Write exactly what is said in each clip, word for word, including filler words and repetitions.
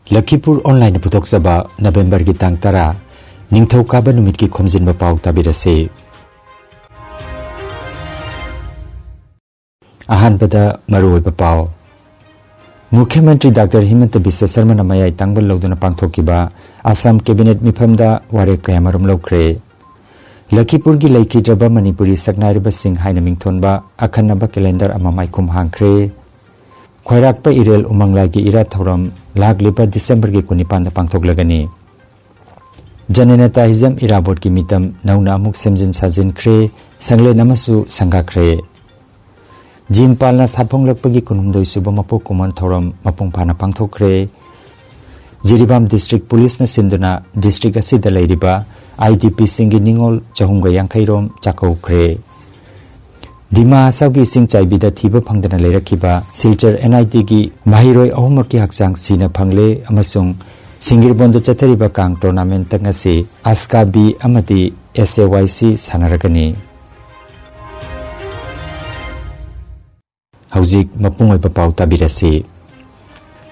ꯂꯈꯤꯄꯨꯔ ꯑꯣꯟꯂꯥꯏꯟꯅ ꯄꯨꯊꯣꯛꯆꯕ ꯅꯕꯦꯝꯕꯔꯒꯤ ꯇꯥꯡ ꯇꯔꯥ, ꯅꯤꯡꯊꯧꯀꯥꯕ ꯅꯨꯃꯤꯠꯀꯤ ꯈꯣꯝꯖꯤꯟꯕ ꯄꯥꯎ ꯇꯥꯕꯤꯔꯁꯤ꯫ ꯑꯍꯥꯟꯕꯗ ꯃꯔꯨꯑꯣꯏꯕ ꯄꯥꯎ꯫ ꯃꯨꯈ꯭ꯌ ꯃꯟꯇ꯭ꯔꯤ ꯗꯥꯛꯇꯔ ꯍꯤꯃꯟꯇ ꯕꯤꯁ꯭ꯋ ꯁꯔꯃꯅ ꯃꯌꯥꯏ ꯇꯥꯡꯕ ꯂꯧꯗꯨꯅ ꯄꯥꯡꯊꯣꯛꯈꯤꯕ ꯑꯁꯥꯝ ꯀꯦꯕꯤꯅꯦꯠ ꯃꯤꯐꯝꯗ ꯋꯥꯔꯦꯞ ꯀꯌꯥꯃꯔꯨꯝ ꯂꯧꯈ꯭ꯔꯦ꯫ ꯂꯈꯤꯄꯨꯔꯒꯤ ꯂꯩꯈꯤꯗ꯭ꯔꯕ ꯃꯅꯤꯄꯨꯔꯤ ꯁꯛꯅꯥꯏꯔꯕꯁꯤꯡ ꯍꯥꯏꯅ ꯃꯤꯡꯊꯣꯟꯕ ꯑꯈꯟꯅꯕ ꯀꯦꯂꯦꯟꯗꯔ ꯑꯃ ꯃꯥꯏꯈꯨꯝ ꯍꯥꯡꯈ꯭ꯔꯦ꯫ ꯈ꯭ꯋꯥꯏꯔꯥꯛꯄ ꯏꯔꯦꯜ ꯎꯃꯪ ꯂꯥꯏꯒꯤ ꯏꯔꯥꯠ ꯊꯧꯔꯝ ꯂꯥꯛꯂꯤꯕ ꯗꯤꯁꯦꯝꯕꯔꯒꯤ ꯀꯨꯟꯅꯤꯄꯥꯟꯗ ꯄꯥꯡꯊꯣꯛꯂꯒꯅꯤ꯫ ꯖꯅꯅꯇ ꯍꯤꯖꯝ ꯏꯔꯥꯕꯣꯠꯀꯤ ꯃꯤꯇꯝ ꯅꯧꯅ ꯑꯃꯨꯛ ꯁꯦꯝꯖꯤꯟ ꯁꯥꯖꯤꯟꯈ꯭ꯔꯦ, ꯁꯪꯂꯦꯟ ꯑꯃꯁꯨ ꯁꯪꯒꯥꯈ꯭ꯔꯦ꯫ ꯖꯤꯝꯄꯥꯜꯅ ꯁꯥꯐꯣꯡꯂꯛꯄꯒꯤ ꯀꯨꯟꯍꯨꯝꯗꯣꯏ ꯁꯨꯕ ꯃꯄꯣꯛ ꯀꯨꯝꯑꯣꯟ ꯊꯧꯔꯝ ꯃꯄꯨꯡ ꯐꯥꯅ ꯄꯥꯡꯊꯣꯛꯈ꯭ꯔꯦ꯫ ꯖꯤꯔꯤꯕꯥꯝ ꯗꯤꯁꯇ꯭ꯔꯤꯛ ꯄꯨꯂꯤꯁꯅ ꯁꯤꯟꯗꯨꯅ ꯗꯤꯁꯇ꯭ꯔꯤꯛ ꯑꯁꯤꯗ ꯂꯩꯔꯤꯕ ꯑꯥꯏ ꯗꯤ ꯄꯤꯁꯤꯡꯒꯤ ꯅꯤꯉꯣꯜ ꯆꯍꯨꯝꯒ ꯌꯥꯡꯈꯩ ꯔꯣꯝ ꯆꯥꯛꯀꯧꯈ꯭ꯔꯦ꯫ ꯗꯤꯃꯥ ꯍꯁꯥꯎꯒꯤ ꯏꯁꯤꯡ ꯆꯥꯏꯕꯤꯗ ꯊꯤꯕ ꯐꯪꯗꯅ ꯂꯩꯔꯛꯈꯤꯕ ꯁꯤꯜꯆꯔ ꯑꯦꯟ ꯑꯥꯏ ꯇꯤꯒꯤ ꯃꯍꯩꯔꯣꯏ ꯑꯍꯨꯝꯃꯛꯀꯤ ꯍꯛꯆꯥꯡ ꯁꯤꯅ ꯐꯪꯂꯦ ꯑꯃꯁꯨꯡ ꯁꯤꯡꯒꯤꯔꯕꯣꯟꯗ ꯆꯠꯊꯔꯤꯕ ꯀꯥꯡ ꯇꯣꯔꯅꯥꯃꯦꯟꯠꯇ ꯉꯁꯤ ꯑꯁꯀꯥ ꯕꯤ ꯑꯃꯗꯤ ꯑꯦꯁ ꯑꯦ ꯋꯥꯏ ꯁꯤ ꯁꯥꯟꯅꯔꯒꯅꯤ꯫ ꯍꯧꯖꯤꯛ ꯃꯄꯨꯡ ꯑꯣꯏꯕ ꯄꯥꯎ ꯇꯥꯕꯤꯔꯁꯤ꯫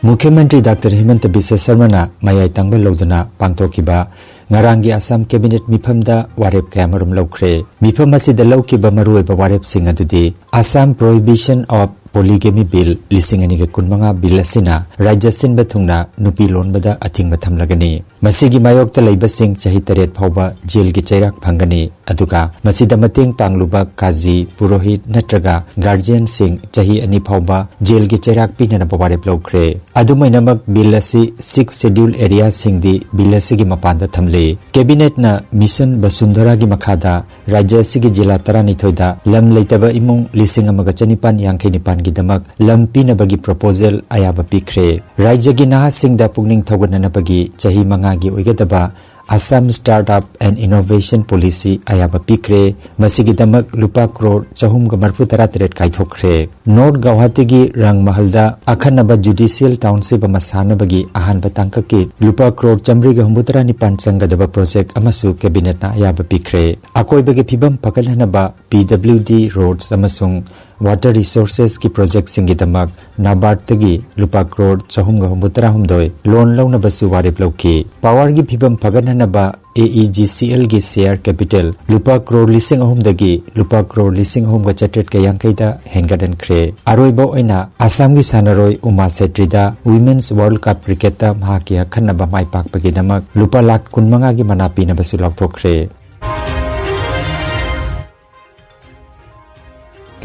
ꯃꯨꯈ꯭ꯌ ꯃꯟꯇ꯭ꯔꯤ ꯗꯥꯛꯇꯔ ꯍꯤꯃꯟꯇ ꯕꯤꯁ꯭ꯋ ꯁꯔꯃꯅ ꯃꯌꯥꯏ ꯇꯥꯡꯕ ꯂꯧꯗꯨꯅ ꯄꯥꯡꯊꯣꯛꯈꯤꯕ ꯉꯔꯥꯡꯒꯤ ꯑꯁꯥꯝ ꯀꯦꯕꯤꯅꯦꯠ ꯃꯤꯐꯝꯗ ꯋꯥꯔꯦꯞ ꯀꯌꯥꯃꯔꯨꯝ ꯂꯧꯈ꯭ꯔꯦ꯫ ꯃꯤꯐꯝ ꯑꯁꯤꯗ ꯂꯧꯈꯤꯕ ꯃꯔꯨꯑꯣꯏꯕ ꯋꯥꯔꯦꯞꯁꯤꯡ ꯑꯗꯨꯗꯤ, ꯑꯁꯥꯝ ꯄ꯭ꯔꯣꯍꯤꯕꯤꯁꯟ ꯑꯣꯐ ꯄꯣꯂꯤꯒꯦꯃꯤ ꯕꯤꯜ ꯂꯤꯁꯤꯡ ꯑꯅꯤꯒ ꯀꯨꯟꯃꯉꯥ ꯕꯤꯜ ꯑꯁꯤꯅ ꯔꯥꯖ꯭ꯌ ꯁꯤꯟꯕ ꯊꯨꯡꯅ ꯅꯨꯄꯤ ꯂꯣꯟꯕꯗ ꯑꯊꯤꯡꯕ ꯊꯝꯂꯒꯅꯤ꯫ ꯃꯁꯤꯒꯤ ꯃꯥꯌꯣꯛꯇ ꯂꯩꯕꯁꯤꯡ ꯆꯍꯤ ꯇꯔꯦꯠ ꯐꯥꯎꯕ ꯖꯦꯜꯒꯤ ꯆꯩꯔꯥꯛ ꯐꯪꯒꯅꯤ꯫ ꯑꯗꯨꯒ ꯃꯁꯤꯗ ꯃꯇꯦꯡ ꯄꯥꯡꯂꯨꯕ ꯀꯥꯖꯤ, ꯄꯨꯔꯣꯍꯤꯠ ꯅꯠꯇ꯭ꯔꯒ ꯒꯥꯔꯖꯤꯌꯟꯁꯤꯡ ꯆꯍꯤ ꯑꯅꯤ ꯐꯥꯎꯕ ꯖꯦꯜꯒꯤ ꯆꯩꯔꯥꯛ ꯄꯤꯅꯅꯕ ꯋꯥꯔꯦꯞ ꯂꯧꯈ꯭ꯔꯦ꯫ ꯑꯗꯨꯝ ꯑꯣꯏꯅꯃꯛ, ꯕꯤꯜ ꯑꯁꯤ ꯁꯤꯛꯁ ꯁꯦꯗ꯭ꯌꯨꯜ ꯑꯦꯔꯤꯌꯥꯁꯤꯡꯗꯤ ꯕꯤꯜ ꯑꯁꯤꯒꯤ ꯃꯄꯥꯟꯗ ꯊꯝꯂꯤ꯫ ꯀꯦꯕꯤꯅꯦꯠꯅ ꯃꯤꯁꯟ ꯕꯁꯨꯟꯙꯔꯥꯒꯤ ꯃꯈꯥꯗ ꯔꯥꯖ꯭ꯌ ꯑꯁꯤꯒꯤ ꯖꯤꯂꯥ ꯇꯔꯥꯅꯤꯊꯣꯏꯗ ꯂꯝ ꯂꯩꯇꯕ ꯏꯃꯨꯡ ꯂꯤꯁꯤꯡ ꯑꯃꯒ ꯆꯅꯤꯄꯥꯟ ꯌꯥꯡꯈꯩ ꯅꯤꯄꯥꯟꯒꯤꯗꯃꯛ ꯂꯝ ꯄꯤꯅꯕꯒꯤ ꯄ꯭ꯔꯣꯄꯣꯖꯦꯜ ꯑꯌꯥꯕ ꯄꯤꯈ꯭ꯔꯦ꯫ ꯔꯥꯖ꯭ꯌꯒꯤ ꯅꯍꯥꯁꯤꯡꯗ ꯄꯨꯛꯅꯤꯡ ꯊꯧꯒꯠꯅꯅꯕꯒꯤ ꯆꯍꯤ ꯃꯉꯥꯒꯤ ꯑꯣꯏꯒꯗꯕ Assam Startup and Innovation Policy ꯑꯌꯥꯕ ꯄꯤꯈ꯭ꯔꯦ꯫ ꯃꯁꯤꯒꯤꯗꯃꯛ ꯂꯨꯄꯥ ꯀ꯭ꯔꯣꯔ ꯆꯍꯨꯝꯒ ꯃꯔꯤꯐꯨ ꯇꯔꯥ ꯇꯔꯦꯠ ꯀꯥꯏꯊꯣꯛꯈ꯭ꯔꯦ꯫ ꯅꯣꯔꯠ ꯒꯧꯍꯥꯇꯤꯒꯤ ꯔꯪ ꯃꯍꯜꯗ ꯑꯈꯟꯅꯕ ꯖꯨꯗꯤꯁꯤꯌꯦꯜ ꯇꯥꯎꯟꯁꯤꯞ ꯑꯃ ꯁꯥꯅꯕꯒꯤ ꯑꯍꯥꯟꯕ ꯇꯥꯡꯀꯛꯀꯤ ꯂꯨꯄꯥ ꯀ꯭ꯔꯣꯔ ꯆꯥꯃꯔꯤꯒ ꯍꯨꯝꯐꯨꯇꯔꯥ ꯅꯤꯄꯥꯟ ꯆꯪꯒꯗꯕ ꯄ꯭ꯔꯣꯖꯦꯛ ꯑꯃꯁꯨ ꯀꯦꯕꯤꯅꯦꯠꯅ ꯑꯌꯥꯕ ꯄꯤꯈ꯭ꯔꯦ꯫ ꯑꯀꯣꯏꯕꯒꯤ ꯐꯤꯕꯝ ꯐꯒꯠꯍꯟꯅꯕ ꯄꯤ ꯗꯕ꯭ꯂꯤꯎ ꯗꯤ ꯔꯣꯗꯁ ꯑꯃꯁꯨꯡ Water Resourcesꯀꯤ projectꯁꯤꯡꯒꯤꯗꯃꯛ NABARDꯇꯒꯤ ꯂꯨꯄꯥ ꯀ꯭ꯔꯣꯔ ꯆꯍꯨꯝꯒ ꯍꯨꯝꯐꯨ ꯇꯔꯥꯍꯨꯝꯗꯣꯏ loan ꯂꯧꯅꯕꯁꯨ ꯋꯥꯔꯦꯞ ꯂꯧꯈꯤ꯫ Powerꯒꯤ ꯐꯤꯕꯝ ꯐꯒꯠꯍꯟꯅꯕ AEGCLꯒꯤ share capital ꯂꯨꯄꯥ ꯀ꯭ꯔꯣꯔ ꯂꯤꯁꯤꯡ ꯑꯍꯨꯝꯗꯒꯤ ꯂꯨꯄꯥ ꯀ꯭ꯔꯣꯔ ꯂꯤꯁꯤꯡ ꯑꯍꯨꯝꯒ ꯆꯥꯇ꯭ꯔꯦꯠꯀ ꯌꯥꯡꯈꯩꯗ ꯍꯦꯟꯒꯠꯍꯟꯈ꯭ꯔꯦ꯫ ꯑꯔꯣꯏꯕ ꯑꯣꯏꯅ ꯑꯁꯥꯝꯒꯤ ꯁꯥꯟꯅꯔꯣꯏ ꯎꯃꯥ ꯁꯦꯇ꯭ꯔꯤꯗ Women's World Cup cricketꯇ ꯃꯍꯥꯛꯀꯤ ꯑꯈꯟꯅꯕ ꯃꯥꯏ ꯄꯥꯛꯄꯒꯤꯗꯃꯛ ꯂꯨꯄꯥ ꯂꯥꯈ ꯀꯨꯟꯃꯉꯥꯒꯤ ꯃꯅꯥ ꯄꯤꯅꯕꯁꯨ ꯂꯥꯎꯊꯣꯛꯈ꯭ꯔꯦ꯫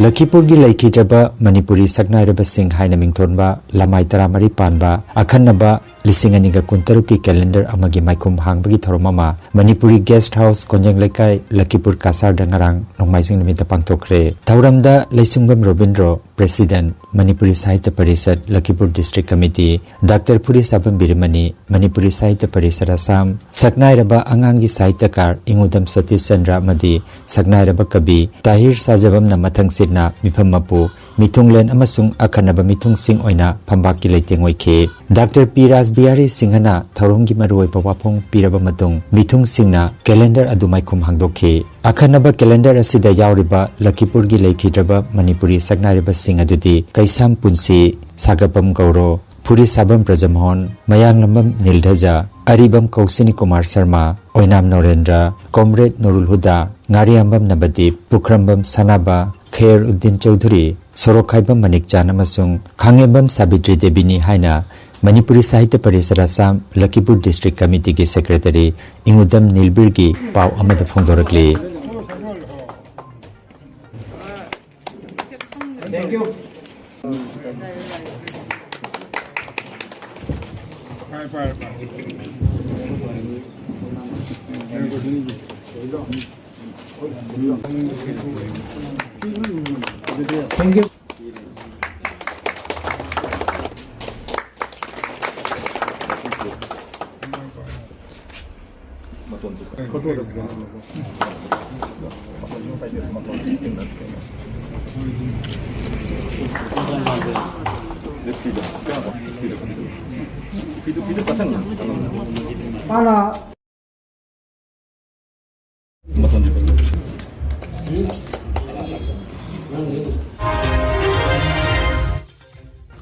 ꯂꯈꯤꯄꯨꯔꯒꯤ ꯂꯩꯈꯤꯗ꯭ꯔꯕ ꯃꯅꯤꯄꯨꯔꯤ ꯁꯛꯅꯥꯏꯔꯕꯁꯤꯡ ꯍꯥꯏꯅ ꯃꯤꯡꯊꯣꯟꯕ ꯂꯃꯥꯏ ꯇꯔꯥꯃꯔꯤ ꯄꯥꯟꯕ ꯑꯈꯟꯅꯕ ꯂꯤꯁꯤꯡ ꯑꯅꯤꯒ ꯀꯨꯟꯇꯔꯨꯛꯀꯤ calendar ꯑꯃꯒꯤ ꯃꯥꯏꯈꯨꯝ ꯍꯥꯡꯕꯒꯤ ꯊꯧꯔꯝ ꯑꯃ ꯃꯅꯤꯄꯨꯔꯤ Guest House, ꯀꯣꯟꯖꯦꯡ ꯂꯩꯀꯥꯏ, ꯂꯈꯤꯄꯨꯔ ꯀꯁꯥꯔꯗ ꯉꯔꯥꯡ ꯅꯣꯡꯃꯥꯏꯖꯤꯡ ꯅꯨꯃꯤꯠꯇ ꯄꯥꯡꯊꯣꯛꯈ꯭ꯔꯦ꯫ ꯊꯧꯔꯝꯗ Leisungbam Robindro, President, Manipuri Sahitya Parishad, Lakhipur District Committee, doctor Phurisabam Biramani, Manipuri Sahitya Parishad Assam, ꯁꯛꯅꯥꯏꯔꯕ ꯑꯉꯥꯡꯒꯤ ꯁꯥꯍꯤꯇ꯭ꯌꯀꯥꯔ ꯏꯉꯨꯗꯝ ꯁꯇꯤꯁ ꯆꯟꯗ꯭ꯔ ꯑꯃꯗꯤ ꯁꯛꯅꯥꯏꯔꯕ ꯀꯕꯤ ꯇꯥꯍꯤꯔ ꯁꯥꯖꯕꯝꯅ ꯃꯊꯪꯁꯤꯠꯅ ꯃꯤꯐꯝ ꯃꯄꯨ, ꯃꯤꯊꯨꯡꯂꯦꯟ ꯑꯃꯁꯨꯡ ꯑꯈꯟꯅꯕ ꯃꯤꯊꯨꯡꯁꯤꯡ ꯑꯣꯏꯅ ꯐꯝꯕꯥꯛꯀꯤ ꯂꯩꯇꯦꯡ ꯑꯣꯏꯈꯤ꯫ ꯗꯥꯛꯇꯔ ꯄꯤ ꯔꯥꯖꯕꯤꯍꯥꯔꯤ ꯁꯤꯡꯍꯅ ꯊꯧꯔꯝꯒꯤ ꯃꯔꯨꯑꯣꯏꯕ ꯋꯥꯐꯣꯡ ꯄꯤꯔꯕ ꯃꯇꯨꯡ, ꯃꯤꯊꯨꯡꯁꯤꯡꯅ calendar ꯑꯗꯨ ꯃꯥꯏꯈꯨꯝ ꯍꯥꯡꯗꯣꯛꯈꯤ꯫ ꯑꯈꯟꯅꯕ calendar ꯑꯁꯤꯗ ꯌꯥꯎꯔꯤꯕ ꯂꯈꯤꯄꯨꯔꯒꯤ ꯂꯩꯈꯤꯗ꯭ꯔꯕ ꯃꯅꯤꯄꯨꯔꯤ ꯁꯛꯅꯥꯏꯔꯕꯁꯤꯡ ꯑꯗꯨꯗꯤ ꯀꯩꯁꯥꯝ ꯄꯨꯟꯁꯤ, ꯁꯥꯒꯄꯝ ꯒꯧꯔꯣ, ꯐꯨꯔꯤꯁꯥꯕꯝ ꯕ꯭ꯔꯖꯃꯣꯍꯟ, ꯃꯌꯥꯡꯂꯝꯕꯝ ꯅꯤꯜꯙꯖ, ꯑꯔꯤꯕꯝ ꯀꯧꯁꯤꯅꯤ ꯀꯨꯃꯥꯔ ꯁꯔꯃ, ꯑꯣꯏꯅꯥꯝ ꯅꯣꯔꯦꯟꯗ꯭ꯔ, ꯀꯣꯝꯔꯦꯗ ꯅꯨꯔꯨꯜ ꯍꯨꯗꯥ, ꯉꯥꯔꯤꯌꯥꯝꯕꯝ ꯅꯕꯗꯤꯞ, ꯄꯨꯈ꯭ꯔꯝꯕꯝ ꯁꯅꯥꯕ, ꯈꯦꯔ ꯎꯗꯤꯟ ꯆꯧꯙꯨꯔꯤ, ꯁꯣꯔꯣꯛꯈꯥꯏꯕꯝ ꯃꯅꯤꯛꯆꯥꯟ ꯑꯃꯁꯨꯡ ꯈꯥꯡꯉꯦꯝꯕꯝ ꯁꯥꯕꯤꯇ꯭ꯔꯤ ꯗꯦꯕꯤꯅꯤ ꯍꯥꯏꯅ ꯃꯅꯤꯄꯨꯔꯤ ꯁꯥꯍꯤꯇ꯭ꯌ ꯄꯔꯤꯁꯠ ꯑꯁꯥꯝ ꯂꯈꯤꯄꯨꯔ District Committeeꯒꯤ Secretary ꯏꯉꯨꯗꯝ ꯅꯤꯜꯕꯤꯔꯒꯤ ꯄꯥꯎ ꯑꯃꯗ ꯐꯣꯡꯗꯣꯔꯛꯂꯤ꯫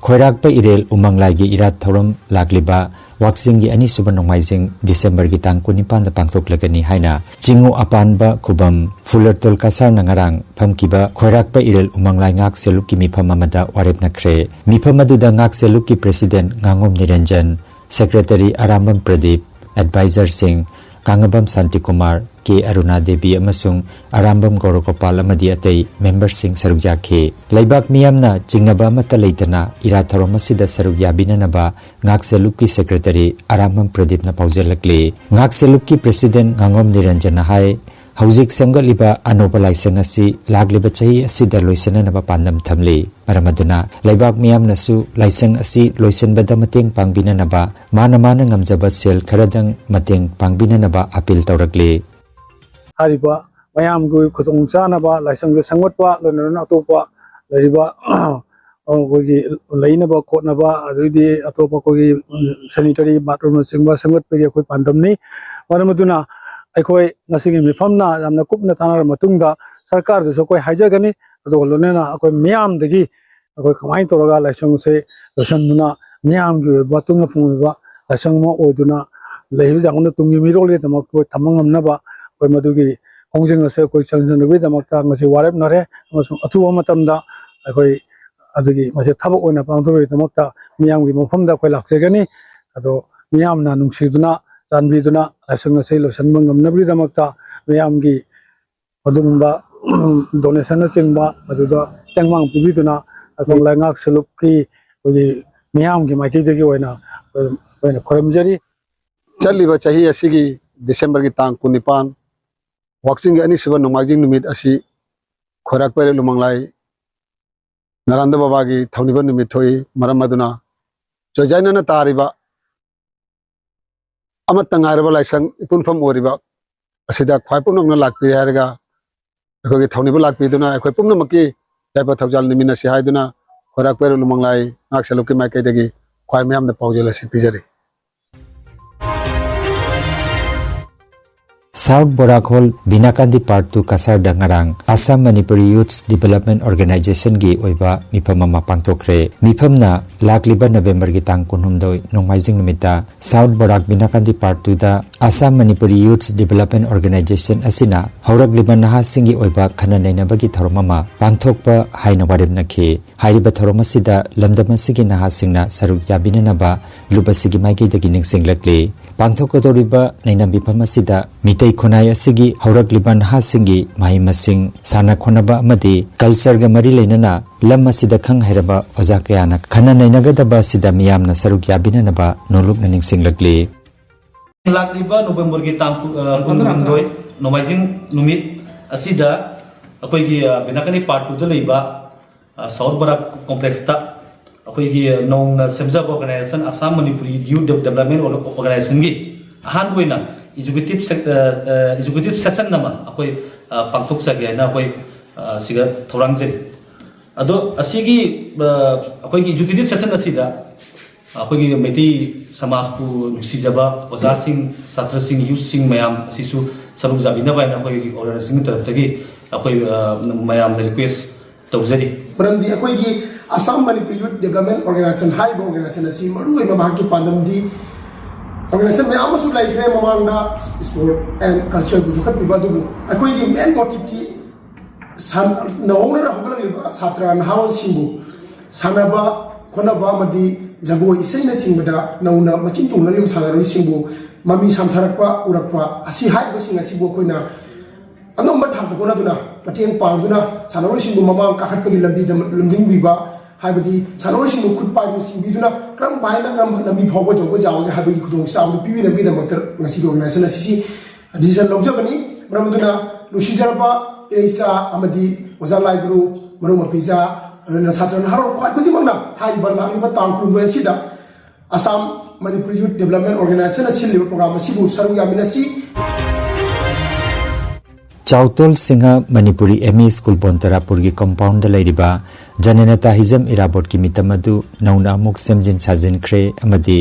ꯈꯣꯏꯔꯥꯛꯄ ꯏꯔꯦꯜ ꯎꯃꯪ ꯂꯥꯏꯒꯤ ꯏꯔꯥꯠ ꯊꯧꯔꯝ ꯂꯥꯛꯂꯤꯕ ꯋꯥꯛꯆꯤꯡꯒꯤ ꯑꯅꯤꯁꯨꯕ ꯅꯣꯡꯃꯥꯏꯖꯤꯡ ꯗꯤꯁꯦꯝꯕꯔꯒꯤ ꯇꯥꯡ ꯀꯨꯟꯅꯤꯄꯥꯟꯗ ꯄꯥꯡꯊꯣꯛꯂꯒꯅꯤ ꯍꯥꯏꯅ ꯆꯤꯡꯉꯨ ꯑꯄꯥꯟꯕ ꯈꯨꯕꯝ ꯐꯨꯂꯔꯇꯣꯜ ꯀꯁꯥꯔꯅ ꯉꯔꯥꯡ ꯐꯝꯈꯤꯕ ꯈꯣꯏꯔꯥꯛꯄ ꯏꯔꯦꯜ ꯎꯃꯪ ꯂꯥꯏ ꯉꯥꯛ ꯁꯦꯜꯂꯨꯛꯀꯤ ꯃꯤꯐꯝ ꯑꯃꯗ ꯋꯥꯔꯦꯞꯅꯈ꯭ꯔꯦ꯫ ꯃꯤꯐꯝ ꯑꯗꯨꯗ ꯉꯥꯛ ꯁꯦꯜꯂꯨꯛꯀꯤ ꯄ꯭ꯔꯦꯁꯤꯗꯦꯟꯠ ꯉꯥꯉꯣꯝ ꯅꯤꯔꯟꯖꯟ, ꯁꯦꯀ꯭ꯔꯦꯇꯔꯤ ꯑꯔꯥꯝꯕꯝ ꯄ꯭ꯔꯗꯤꯞ, ꯑꯦꯗꯚꯥꯏꯖꯔꯁꯤꯡ ꯀꯥꯉꯕꯝ ꯁꯥꯟꯇꯤꯀꯨꯃꯥꯔ, ꯀꯦ ꯑꯔꯨꯅꯥ ꯗꯦꯕꯤ ꯑꯃꯁꯨꯡ ꯑꯔꯥꯝꯕꯝ ꯒꯧꯔꯒꯣꯄꯥꯜ ꯑꯃꯗꯤ ꯑꯇꯩ ꯃꯦꯝꯕꯔꯁꯤꯡ ꯁꯔꯨꯛ ꯌꯥꯈꯤ꯫ ꯂꯩꯕꯥꯛ ꯃꯤꯌꯥꯝꯅ ꯆꯤꯡꯅꯕ ꯑꯃꯠꯇ ꯂꯩꯇꯅ ꯏꯔꯥꯠ ꯊꯧꯔꯝ ꯑꯁꯤꯗ ꯁꯔꯨꯛ ꯌꯥꯕꯤꯅꯅꯕ ꯉꯥꯛ ꯁꯦꯜꯂꯨꯞꯀꯤ ꯁꯦꯀ꯭ꯔꯦꯇꯔꯤ ꯑꯔꯥꯝꯕꯝ ꯄ꯭ꯔꯗꯤꯞꯅ ꯄꯥꯎꯖꯦꯜꯂꯛꯂꯤ꯫ ꯉꯥꯛ ꯁꯦꯜꯂꯨꯞꯀꯤ ꯄ꯭ꯔꯦꯁꯤꯗꯦꯟꯠ ꯉꯥꯉꯣꯝ ꯅꯤꯔꯟꯖꯟꯅ ꯍꯥꯏ, ꯍꯧꯖꯤꯛ ꯁꯦꯝꯒꯠꯂꯤꯕ ꯑꯅꯧꯕ ꯂꯥꯏꯁꯪ ꯑꯁꯤ ꯂꯥꯛꯂꯤꯕ ꯆꯍꯤ ꯑꯁꯤꯗ ꯂꯣꯏꯁꯤꯟꯅꯅꯕ ꯄꯥꯟꯗꯝ ꯊꯝꯂꯤ꯫ ꯃꯔꯝ ꯑꯗꯨꯅ ꯂꯩꯕꯥꯛ ꯃꯤꯌꯥꯝꯅꯁꯨ ꯂꯥꯏꯁꯪ ꯑꯁꯤ ꯂꯣꯏꯁꯤꯟꯕꯗ ꯃꯇꯦꯡ ꯄꯥꯡꯕꯤꯅꯅꯕ ꯃꯥꯅ ꯃꯥꯅ ꯉꯝꯖꯕ ꯁꯦꯜ ꯈꯔꯗꯪ ꯃꯇꯦꯡ ꯄꯥꯡꯕꯤꯅꯅꯕ ꯑꯄꯤꯜ ꯇꯧꯔꯛꯂꯤ꯫ ꯍꯥꯏꯔꯤꯕ ꯃꯌꯥꯝꯒꯤ ꯈꯨꯗꯣꯡꯆꯥꯅꯕ ꯂꯥꯏꯁꯪꯗ ꯁꯦꯝꯒꯠꯄ, ꯂꯣꯏꯅꯅ ꯑꯇꯣꯞꯄ ꯂꯩꯔꯤꯕ ꯑꯩꯈꯣꯏꯒꯤ ꯂꯩꯅꯕ ꯈꯣꯠꯅꯕ, ꯑꯗꯩꯗꯤ ꯑꯇꯣꯞꯄ ꯑꯩꯈꯣꯏꯒꯤ ꯁꯦꯅꯤꯇꯔꯤ ꯕꯥꯠꯔꯨꯝꯅꯆꯤꯡꯕ ꯁꯦꯝꯒꯠꯄꯒꯤ ꯑꯩꯈꯣꯏ ꯄꯥꯟꯗꯝꯅꯤ꯫ ꯃꯔꯝ ꯑꯗꯨꯅ ꯑꯩꯈꯣꯏ ꯉꯁꯤꯒꯤ ꯃꯤꯐꯝꯅ ꯌꯥꯝꯅ ꯀꯨꯞꯅ ꯇꯥꯟꯅꯔꯕ ꯃꯇꯨꯡꯗ ꯁꯔꯀꯥꯔꯗꯁꯨ ꯑꯩꯈꯣꯏ ꯍꯥꯏꯖꯒꯅꯤ꯫ ꯑꯗꯨꯒ ꯂꯣꯏꯅꯅ ꯑꯩꯈꯣꯏ ꯃꯤꯌꯥꯝꯗꯒꯤ ꯑꯩꯈꯣꯏ ꯀꯃꯥꯏꯅ ꯇꯧꯔꯒ ꯂꯥꯏꯁꯪꯁꯦ ꯂꯣꯏꯁꯤꯟꯗꯨꯅ ꯃꯤꯌꯥꯝꯒꯤ ꯑꯣꯏꯕ ꯇꯨꯡ ꯃꯐꯝ ꯑꯣꯏꯕ ꯂꯥꯏꯁꯪ ꯑꯃ ꯑꯣꯏꯗꯨꯅ ꯂꯩꯔꯤꯕ ꯌꯥꯝꯅ ꯇꯨꯡꯒꯤ ꯃꯤꯔꯣꯜꯒꯤꯗꯃꯛ ꯑꯩꯈꯣꯏ ꯊꯝꯕ ꯉꯝꯅꯕ ꯑꯩꯈꯣꯏ ꯃꯗꯨꯒꯤ ꯈꯣꯡꯖꯪ ꯑꯁꯦ ꯑꯩꯈꯣꯏ ꯆꯪꯁꯤꯟꯅꯕꯒꯤꯗꯃꯛꯇ ꯉꯁꯤ ꯋꯥꯔꯦꯞꯅꯔꯦ꯫ ꯑꯃꯁꯨꯡ ꯑꯊꯨꯕ ꯃꯇꯝꯗ ꯑꯩꯈꯣꯏ ꯑꯗꯨꯒꯤ ꯃꯁꯤ ꯊꯕꯛ ꯑꯣꯏꯅ ꯄꯥꯡꯊꯣꯛꯄꯒꯤꯗꯃꯛꯇ ꯃꯤꯌꯥꯝꯒꯤ ꯃꯐꯝꯗ ꯑꯩꯈꯣꯏ ꯂꯥꯛꯆꯒꯅꯤ꯫ ꯑꯗꯣ ꯃꯤꯌꯥꯝꯅ ꯅꯨꯡꯁꯤꯗꯨꯅ ꯆꯥꯟꯕꯤꯗꯨꯅ ꯂꯥꯏꯁꯪ ꯑꯁꯤ ꯂꯣꯏꯁꯤꯟꯕ ꯉꯝꯅꯕꯒꯤꯗꯃꯛꯇ ꯃꯤꯌꯥꯝꯒꯤ ꯑꯗꯨꯒꯨꯝꯕ ꯗꯣꯅꯦꯁꯟꯅꯆꯤꯡꯕ ꯑꯗꯨꯗ ꯇꯦꯡꯕꯥꯡ ꯄꯤꯕꯤꯗꯨꯅ ꯑꯩꯈꯣꯏ ꯂꯩꯉꯥꯛ ꯁꯦꯜꯂꯨꯞꯀꯤ ꯑꯩꯈꯣꯏꯒꯤ ꯃꯤꯌꯥꯝꯒꯤ ꯃꯥꯏꯀꯩꯗꯒꯤ ꯑꯣꯏꯅ ꯑꯩꯈꯣꯏꯅ ꯈꯨꯔꯨꯝꯖꯔꯤ꯫ ꯆꯠꯂꯤꯕ ꯆꯍꯤ ꯑꯁꯤꯒꯤ ꯗꯤꯁꯦꯝꯕꯔꯒꯤ ꯇꯥꯡ ꯀꯨꯟꯅꯤꯄꯥꯟ, ꯋꯥꯛꯆꯤꯡꯒꯤ ꯑꯅꯤꯁꯨꯕ ꯅꯣꯡꯃꯥꯏꯖꯤꯡ ꯅꯨꯃꯤꯠ ꯑꯁꯤ ꯈꯣꯏꯔꯥꯛ ꯄꯩꯔꯦꯜ ꯎꯃꯪ ꯂꯥꯏ ꯅꯔꯥꯟꯗ ꯕꯕꯥꯒꯤ ꯊꯧꯅꯤꯕ ꯅꯨꯃꯤꯠ ꯊꯣꯛꯏ꯫ ꯃꯔꯝ ꯑꯗꯨꯅ ꯆꯣꯏꯖꯥꯏꯅꯅ ꯇꯥꯔꯤꯕ ꯑꯃꯠꯇ ꯉꯥꯏꯔꯕ ꯂꯥꯏꯁꯪ ꯏꯄꯨꯟꯐꯝ ꯑꯣꯏꯔꯤꯕ ꯑꯁꯤꯗ ꯈ꯭ꯋꯥꯏ ꯄꯨꯝꯅꯃꯛꯅ ꯂꯥꯛꯄꯤꯔꯦ ꯍꯥꯏꯔꯒ ꯑꯩꯈꯣꯏꯒꯤ ꯊꯧꯅꯤꯕ ꯂꯥꯛꯄꯤꯗꯨꯅ ꯑꯩꯈꯣꯏ ꯄꯨꯝꯅꯃꯛꯀꯤ ꯌꯥꯏꯐ ꯊꯧꯖꯥꯜ ꯅꯤꯃꯤꯟꯅꯁꯤ ꯍꯥꯏꯗꯨꯅ ꯈꯣꯏꯔꯥꯛ ꯄꯩꯔꯦꯜ ꯎꯃꯪ ꯂꯥꯏ ꯉꯥꯛ ꯁꯦꯜꯂꯨꯛꯀꯤ ꯃꯥꯏꯀꯩꯗꯒꯤ ꯈ꯭ꯋꯥꯏ ꯃꯌꯥꯝꯗ ꯄꯥꯎꯖꯦꯜ ꯑꯁꯤ ꯄꯤꯖꯔꯤ꯫ South Barak Hall, Binakandi part two ꯀꯁꯥꯔꯗ ꯉꯔꯥꯡ Assam Manipuri Youth Development Organization ꯒꯤ ꯑꯣꯏꯕ ꯃꯤꯐꯝ ꯑꯃ ꯄꯥꯡꯊꯣꯛꯈ꯭ꯔꯦ꯫ ꯃꯤꯐꯝꯅ ꯂꯥꯛꯂꯤꯕ ꯅꯕꯦꯝꯕꯔꯒꯤ ꯇꯥꯡ ꯀꯨꯟꯍꯨꯝꯗꯣꯏ ꯅꯣꯡꯃꯥꯏꯖꯤꯡ ꯅꯨꯃꯤꯠꯇ South Barak ꯕꯤꯅꯥꯀꯥꯟꯗꯤ ꯄꯥꯔꯛ ꯇꯨꯗ Assam Manipuri Youth Development Organization ꯑꯁꯤꯅ ꯍꯧꯔꯛꯂꯤꯕ ꯅꯍꯥꯁꯤꯡꯒꯤ ꯑꯣꯏꯕ ꯈꯟꯅ ꯅꯩꯅꯕꯒꯤ ꯊꯧꯔꯝ ꯑꯃ ꯄꯥꯡꯊꯣꯛꯄ ꯍꯥꯏꯅ ꯋꯥꯔꯦꯞꯅꯈꯤ꯫ ꯍꯥꯏꯔꯤꯕ ꯊꯧꯔꯝ ꯑꯁꯤꯗ ꯂꯝꯗꯝ ꯑꯁꯤꯒꯤ ꯅꯍꯥꯁꯤꯡꯅ ꯁꯔꯨꯛ ꯌꯥꯕꯤꯅꯅꯕ ꯂꯨꯞ ꯑꯁꯤꯒꯤ ꯃꯥꯏꯀꯩꯗꯒꯤ ꯅꯤꯡꯁꯤꯡꯂꯛꯂꯤ꯫ ꯄꯥꯡꯊꯣꯛꯀꯗꯧꯔꯤꯕ ꯅꯩꯅꯕꯤꯐꯝ ꯑꯁꯤꯗ ꯃꯤꯇꯩ ꯈꯨꯟꯅꯥꯏ ꯑꯁꯤꯒꯤ ꯍꯧꯔꯛꯂꯤꯕ ꯅꯍꯥꯁꯤꯡꯒꯤ ꯃꯍꯩ ꯃꯁꯤꯡ, ꯁꯥꯟꯅ ꯈꯣꯠꯅꯕ ꯑꯃꯗꯤ ꯀꯜꯆꯔꯒ ꯃꯔꯤ ꯂꯩꯅꯅ ꯂꯝ ꯑꯁꯤꯗ ꯈꯪ ꯍꯩꯔꯕ ꯑꯣꯖꯥ ꯀꯌꯥꯅ ꯈꯟꯅ ꯅꯩꯅꯒꯗꯕ ꯑꯁꯤꯗ ꯃꯤꯌꯥꯝꯅ ꯁꯔꯨꯛ ꯌꯥꯕꯤꯅꯅꯕ ꯅꯣꯂꯨꯛꯅ ꯅꯤꯡꯁꯤꯡꯂꯛꯂꯤ꯫ ꯂꯥꯛꯂꯤꯕ ꯅꯣꯕꯦꯝꯕꯔꯒꯤ ꯇꯥꯡ ꯀꯨ-, ꯑ, ꯀꯨꯟꯍꯨꯝꯗꯣꯏ, ꯅꯣꯡꯃꯥꯏꯖꯤꯡ ꯅꯨꯃꯤꯠ ꯑꯁꯤꯗ ꯑꯩꯈꯣꯏꯒꯤ, ꯑ, ꯕꯤꯅꯥꯀꯥꯅꯤ ꯄꯥꯔꯛ ꯇꯨꯗ ꯂꯩꯕ, ꯑ, ꯁꯥꯎꯠ ꯕꯔꯥꯛ ꯀꯣꯝꯄ꯭ꯂꯦꯛꯁꯇ ꯑꯩꯈꯣꯏꯒꯤ ꯅꯧꯅ ꯁꯦꯝꯖꯕ organization, Assam Manipuri Youth Development Organization ꯒꯤ ꯑꯍꯥꯟꯕ ꯑꯣꯏꯅ executive sec-, ꯑ, ꯑ, executive session ꯑꯃ ꯑꯩꯈꯣꯏ, ꯑ, ꯄꯥꯡꯊꯣꯛꯆꯒꯦ ꯍꯥꯏꯅ ꯑꯩꯈꯣꯏ, ꯑ, ꯁꯤꯗ ꯊꯧꯔꯥꯡꯖꯔꯤ꯫ ꯑꯗꯣ ꯑꯁꯤꯒꯤ, ꯑ, ꯑꯩꯈꯣꯏꯒꯤ executive session ꯑꯁꯤꯗ ꯑꯩꯈꯣꯏꯒꯤ ꯃꯩꯇꯩ ꯁꯃꯥꯖꯄꯨ ꯅꯨꯡꯁꯤꯖꯕ ꯑꯣꯖꯥꯁꯤꯡ, ꯁꯥꯇ꯭ꯔꯁꯤꯡ, ꯌꯨꯠꯁꯤꯡ ꯃꯌꯥꯝ ꯑꯁꯤꯁꯨ ꯁꯔꯨꯛ ꯌꯥꯕꯤꯅꯕ ꯍꯥꯏꯅ ꯑꯩꯈꯣꯏꯒꯤ organization ꯒꯤ ꯇꯔꯞꯇꯒꯤ ꯑꯩꯈꯣꯏ, ꯑ, ꯃꯌꯥꯝꯗ request ꯇꯧꯖꯔꯤ꯫ ꯃꯔꯝꯗꯤ ꯑꯩꯈꯣꯏꯒꯤ Assam Manipuri Youth Development Organization ꯍꯥꯏꯔꯤꯕ organization ꯑꯁꯤ ꯃꯔꯨꯑꯣꯏꯕ ꯃꯍꯥꯛꯀꯤ ꯄꯥꯟꯗꯝꯗꯤ organization ꯃꯌꯥꯝ ꯑꯃꯁꯨ ꯂꯩꯈ꯭ꯔꯦ ꯃꯃꯥꯡꯗ, sport and culture ꯕꯨ ꯌꯣꯛꯈꯠꯄꯤꯕ, ꯑꯗꯨꯕꯨ ꯑꯩꯈꯣꯏꯒꯤ main motive ꯇꯤ ꯁꯥꯟ-, ꯅꯧꯍꯧꯅꯅ ꯍꯧꯒꯠꯂꯛꯂꯤꯕ ꯁꯥꯇ꯭ꯔ ꯅꯍꯥꯔꯣꯜꯁꯤꯡꯕꯨ ꯁꯥꯟꯅꯕ ꯈꯣꯠꯅꯕ ꯑꯃꯗꯤ ꯖꯒꯣꯏ ꯏꯁꯩꯅꯆꯤꯡꯕꯗ ꯅꯧꯅ ꯃꯆꯤꯟ ꯇꯨꯡꯂꯔꯤꯕ ꯁꯥꯟꯅꯔꯣꯏꯁꯤꯡꯕꯨ ꯃꯃꯤ ꯁꯥꯝꯊꯔꯛꯄ, ꯎꯔꯛꯄ, ꯑꯁꯤ ꯍꯥꯏꯔꯤꯕꯁꯤꯡ ꯑꯁꯤꯕꯨ ꯑꯩꯈꯣꯏꯅ ꯑꯉꯝꯕ ꯊꯥꯛꯇ ꯍꯣꯠꯅꯗꯨꯅ, ꯃꯇꯦꯡ ꯄꯥꯡꯗꯨꯅ ꯁꯥꯟꯅꯔꯣꯏꯁꯤꯡꯕꯨ ꯃꯃꯥꯡ ꯀꯥꯈꯠꯄꯒꯤ ꯂꯝꯕꯤꯗ ꯂꯝꯖꯤꯡꯕꯤꯕ, ꯍꯥꯏꯕꯗꯤ ꯁꯥꯟꯅꯔꯣꯏꯁꯤꯡꯕꯨ ꯈꯨꯠ ꯄꯥꯏꯗꯨꯅ ꯆꯤꯡꯕꯤꯗꯨꯅ ꯀꯔꯝ ꯍꯥꯏꯅ ꯀꯔꯝꯕ ꯂꯝꯕꯤ ꯐꯥꯎꯕ ꯌꯧꯕ ꯌꯥꯕꯒꯦ ꯍꯥꯏꯕꯒꯤ ꯈꯨꯗꯣꯡꯆꯥꯕꯗꯨ ꯄꯤꯕꯤꯅꯕꯒꯤꯗꯃꯛꯇ ꯉꯁꯤꯒꯤ organization ꯑꯁꯤꯁꯤ decision ꯂꯧꯖꯕꯅꯤ꯫ ꯃꯔꯝ ꯑꯗꯨꯅ ꯅꯨꯡꯁꯤꯖꯔꯕ ꯏꯔꯩꯆꯥ ꯑꯃꯗꯤ ꯑꯣꯖꯥ ꯂꯥꯏꯒꯨꯔꯨ, ꯃꯔꯨꯞ ꯃꯄꯤꯖꯥ, ꯂꯣꯏꯅꯅ ꯁꯥꯇ꯭ꯔ ꯅꯍꯥꯔꯣꯜ ꯈ꯭ꯋꯥꯏ ꯈꯨꯗꯤꯡꯃꯛꯅ ꯍꯥꯏꯔꯤꯕ ꯂꯥꯛꯂꯤꯕ ꯇꯥꯡ ꯀꯨꯟꯍꯨꯝꯗꯣꯏ ꯑꯁꯤꯗ Assam Manipuri Youth Development Organization ꯅ ꯁꯤꯜꯂꯤꯕ program ꯑꯁꯤꯕꯨ ꯁꯔꯨꯛ ꯌꯥꯃꯤꯟꯅꯁꯤ꯫ Chautol Singha Manipuri M E school ꯕꯣꯟꯇꯔꯥꯄꯨꯔꯒꯤ ꯀꯝꯄꯥꯎꯟꯗ ꯂꯩꯔꯤꯕ ꯖꯅꯅꯇꯥ ꯍꯤꯖꯝ ꯏꯔꯥꯕꯣꯠꯀꯤ ꯃꯤꯇꯝ ꯑꯗꯨ ꯅꯧꯅ ꯑꯃꯨꯛ ꯁꯦꯝꯖꯤꯟ ꯁꯥꯖꯤꯟꯈ꯭ꯔꯦ ꯑꯃꯗꯤ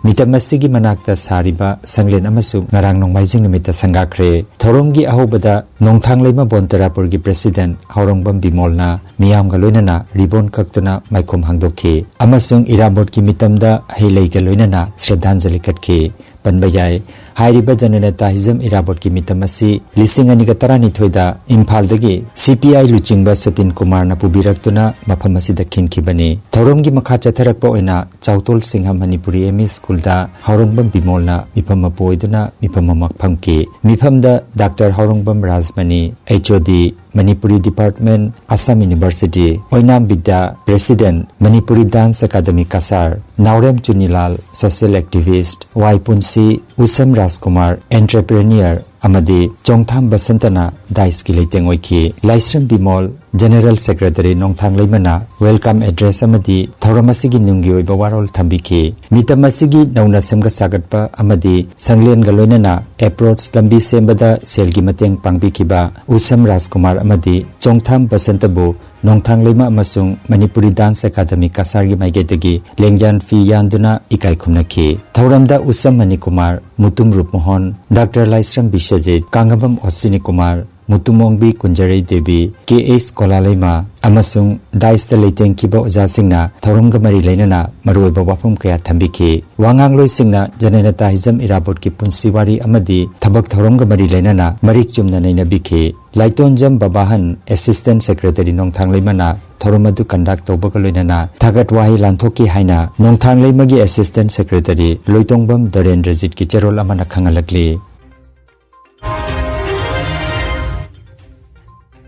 ꯃꯤꯇꯝ ꯑꯁꯤꯒꯤ ꯃꯅꯥꯛꯇ ꯁꯥꯔꯤꯕ ꯁꯪꯂꯦꯟ ꯑꯃꯁꯨ ꯉꯔꯥꯡ ꯅꯣꯡꯃꯥꯏꯖꯤꯡ ꯅꯨꯃꯤꯠꯇ ꯁꯪꯒꯥꯈ꯭ꯔꯦ꯫ ꯊꯧꯔꯝꯒꯤ ꯑꯍꯧꯕꯗ ꯅꯣꯡꯊꯥꯡꯂꯩꯃ ꯕꯣꯟꯇꯔꯥꯄꯨꯔꯒꯤ ꯄ꯭ꯔꯦꯁꯤꯗꯦꯟꯠ ꯍꯥꯎꯔꯣꯡꯕꯝ ꯕꯤꯃꯣꯜꯅ ꯃꯤꯌꯥꯝꯒ ꯂꯣꯏꯅꯅ ꯔꯤꯕꯣꯟ ꯀꯛꯇꯨꯅ ꯃꯥꯏꯈꯣꯝ ꯍꯥꯡꯗꯣꯛꯈꯤ ꯑꯃꯁꯨꯡ ꯏꯔꯥꯕꯣꯠꯀꯤ ꯃꯤꯇꯝꯗ ꯍꯩ ꯂꯩꯒ ꯂꯣꯏꯅꯅ ꯁ꯭ꯔꯗꯥꯟꯖꯂꯤ ꯀꯠꯈꯤ꯫ ꯄꯟꯕ ꯌꯥꯏ꯫ ꯍꯥꯏꯔꯤꯕ ꯖꯅꯅꯇꯥ ꯍꯤꯖꯝ ꯏꯔꯥꯕꯣꯠꯀꯤ ꯃꯤꯇꯝ ꯑꯁꯤ ꯂꯤꯁꯤꯡ ꯑꯅꯤꯒ ꯇꯔꯥꯅꯤꯊꯣꯏꯗ ꯏꯝꯐꯥꯜꯗꯒꯤ ꯁꯤ ꯄꯤ ꯑꯥꯏ ꯂꯨꯆꯤꯡꯕ ꯁꯇꯤꯟ ꯀꯨꯃꯥꯔꯅ ꯄꯨꯕꯤꯔꯛꯇꯨꯅ ꯃꯐꯝ ꯑꯁꯤꯗ ꯈꯤꯟꯈꯤꯕꯅꯤ꯫ ꯊꯧꯔꯝꯒꯤ ꯃꯈꯥ ꯆꯠꯊꯔꯛꯄ ꯑꯣꯏꯅ ꯆꯥꯎꯇꯣꯜ ꯁꯤꯡꯍ ꯃꯅꯤꯄꯨꯔꯤ ꯑꯦꯝ ꯏ ꯁ꯭ꯀꯨꯜꯗ ꯍꯥꯎꯔꯣꯡꯕꯝ ꯕꯤꯃꯣꯜꯅ ꯃꯤꯐꯝ ꯃꯄꯨ ꯑꯣꯏꯗꯨꯅ ꯃꯤꯐꯝ ꯑꯃ ꯐꯝꯈꯤ꯫ ꯃꯤꯐꯝꯗ doctor ꯍꯥꯎꯔꯣꯡꯕꯝ Rajmani, H O D, Manipuri department, Assam university, Oinam Bidya, president, Manipuri dance academy Cachar, Naorem Chunilal, social activist, Y Punshi, Usham ꯔꯥꯖꯀꯨꯃꯥꯔ, ꯑꯦꯟꯇꯔꯄ꯭ꯔꯦꯅꯤꯌꯔ, ꯑꯃꯗꯤ ꯆꯣꯡꯊꯥꯝ ꯕꯁꯟꯇꯅ ꯗꯥꯏꯁꯀꯤ ꯂꯩꯇꯦꯡ ꯑꯣꯏꯈꯤ꯫ ꯂꯥꯏꯁ꯭ꯔꯝ Bimol, general secretary ꯅꯣꯡꯊꯥꯡꯂꯩꯃꯅ welcome address ꯑꯃꯗꯤ ꯊꯧꯔꯝ ꯑꯁꯤꯒꯤ ꯅꯨꯡꯒꯤ ꯑꯣꯏꯕ ꯋꯥꯔꯣꯜ ꯊꯝꯕꯤꯈꯤ꯫ ꯃꯤꯇꯝ ꯑꯁꯤꯒꯤ ꯅꯧꯅ ꯁꯦꯝꯒꯠ ꯁꯥꯒꯠꯄ ꯑꯃꯗꯤ ꯁꯪꯂꯦꯟꯒ ꯂꯣꯏꯅꯅ ꯑꯦꯄ꯭ꯔꯣꯆ ꯂꯝꯕꯤ ꯁꯦꯝꯕꯗ ꯁꯦꯜꯒꯤ ꯃꯇꯦꯡ ꯄꯥꯡꯕꯤꯈꯤꯕ ꯎꯁꯝ ꯔꯥꯖꯀꯨꯃꯥꯔ ꯑꯃꯗꯤ ꯆꯣꯡꯊꯥꯝ ꯕꯁꯟꯇꯕꯨ ꯅꯣꯡꯊꯥꯡꯂꯩꯃ ꯑꯃꯁꯨꯡ ꯃꯅꯤꯄꯨꯔꯤ ꯗꯥꯟꯁ ꯑꯦꯀꯥꯗꯃꯤ ꯀꯁꯥꯔꯒꯤ ꯃꯥꯏꯀꯩꯗꯒꯤ ꯂꯦꯡꯌꯥꯟ ꯐꯤ ꯌꯥꯟꯗꯨꯅ ꯏꯀꯥꯏ ꯈꯨꯝꯅꯈꯤ꯫ ꯊꯧꯔꯝꯗ ꯎꯁꯝ ꯃꯅꯤꯀꯨꯃꯥꯔ, ꯃꯨꯇꯨꯝ ꯔꯨꯞꯃꯣꯍꯟ, ꯗꯥꯛꯇꯔ ꯂꯥꯏꯁ꯭ꯔꯝ ꯕꯤꯁ꯭ꯋꯖꯤꯠ, ꯀꯥꯡꯉꯕꯝ ꯑꯣꯁꯤꯅꯤ ꯀꯨꯃꯥꯔ, ꯃꯨꯇꯨꯃꯣꯡꯕꯤ ꯀꯨꯟꯖꯔꯩ ꯗꯦꯕꯤ, ꯀꯦ ꯑꯩꯆ ꯀꯣꯂꯥꯂꯩꯃ ꯑꯃꯁꯨꯡ ꯗꯥꯏꯁꯇ ꯂꯩꯇꯦꯡꯈꯤꯕ ꯑꯣꯖꯥꯁꯤꯡꯅ ꯊꯧꯔꯝꯒ ꯃꯔꯤ ꯂꯩꯅꯅ ꯃꯔꯨꯑꯣꯏꯕ ꯋꯥꯐꯝ ꯀꯌꯥ ꯊꯝꯕꯤꯈꯤ꯫ ꯋꯥꯉꯥꯡꯂꯣꯏꯁꯤꯡꯅ ꯖꯅꯅꯦꯇꯥ ꯍꯤꯖꯝ ꯏꯔꯥꯕꯣꯠꯀꯤ ꯄꯨꯟꯁꯤ ꯋꯥꯔꯤ ꯑꯃꯗꯤ ꯊꯕꯛ ꯊꯧꯔꯝꯒ ꯃꯔꯤ ꯂꯩꯅꯅ ꯃꯔꯤꯛ ꯆꯨꯝꯅ ꯅꯩꯅꯕꯤꯈꯤ꯫ ꯂꯥꯏꯇꯣꯟꯖꯝ ꯕꯕꯥꯍꯟ, ꯑꯦꯁꯤꯁ꯭ꯇꯦꯟꯠ ꯁꯦꯀ꯭ꯔꯦꯇꯔꯤ ꯅꯣꯡꯊꯥꯡꯂꯩꯃꯅ ꯊꯧꯔꯝ ꯑꯗꯨ ꯀꯟꯗꯛ ꯇꯧꯕꯒ ꯂꯣꯏꯅꯅ ꯊꯥꯒꯠ ꯋꯥꯍꯩ ꯂꯥꯟꯊꯣꯛꯈꯤ ꯍꯥꯏꯅ ꯅꯣꯡꯊꯥꯡꯂꯩꯃꯒꯤ ꯑꯦꯁꯤꯁ꯭ꯇꯦꯟꯠ ꯁꯦꯀ꯭ꯔꯦꯇꯔꯤ ꯂꯣꯏꯇꯣꯡꯕꯝ ꯗꯔꯦꯟꯗ꯭ꯔꯖꯤꯠꯀꯤ ꯆꯦꯔꯣꯜ ꯑꯃꯅ ꯈꯪꯍꯜꯂꯛꯂꯤ꯫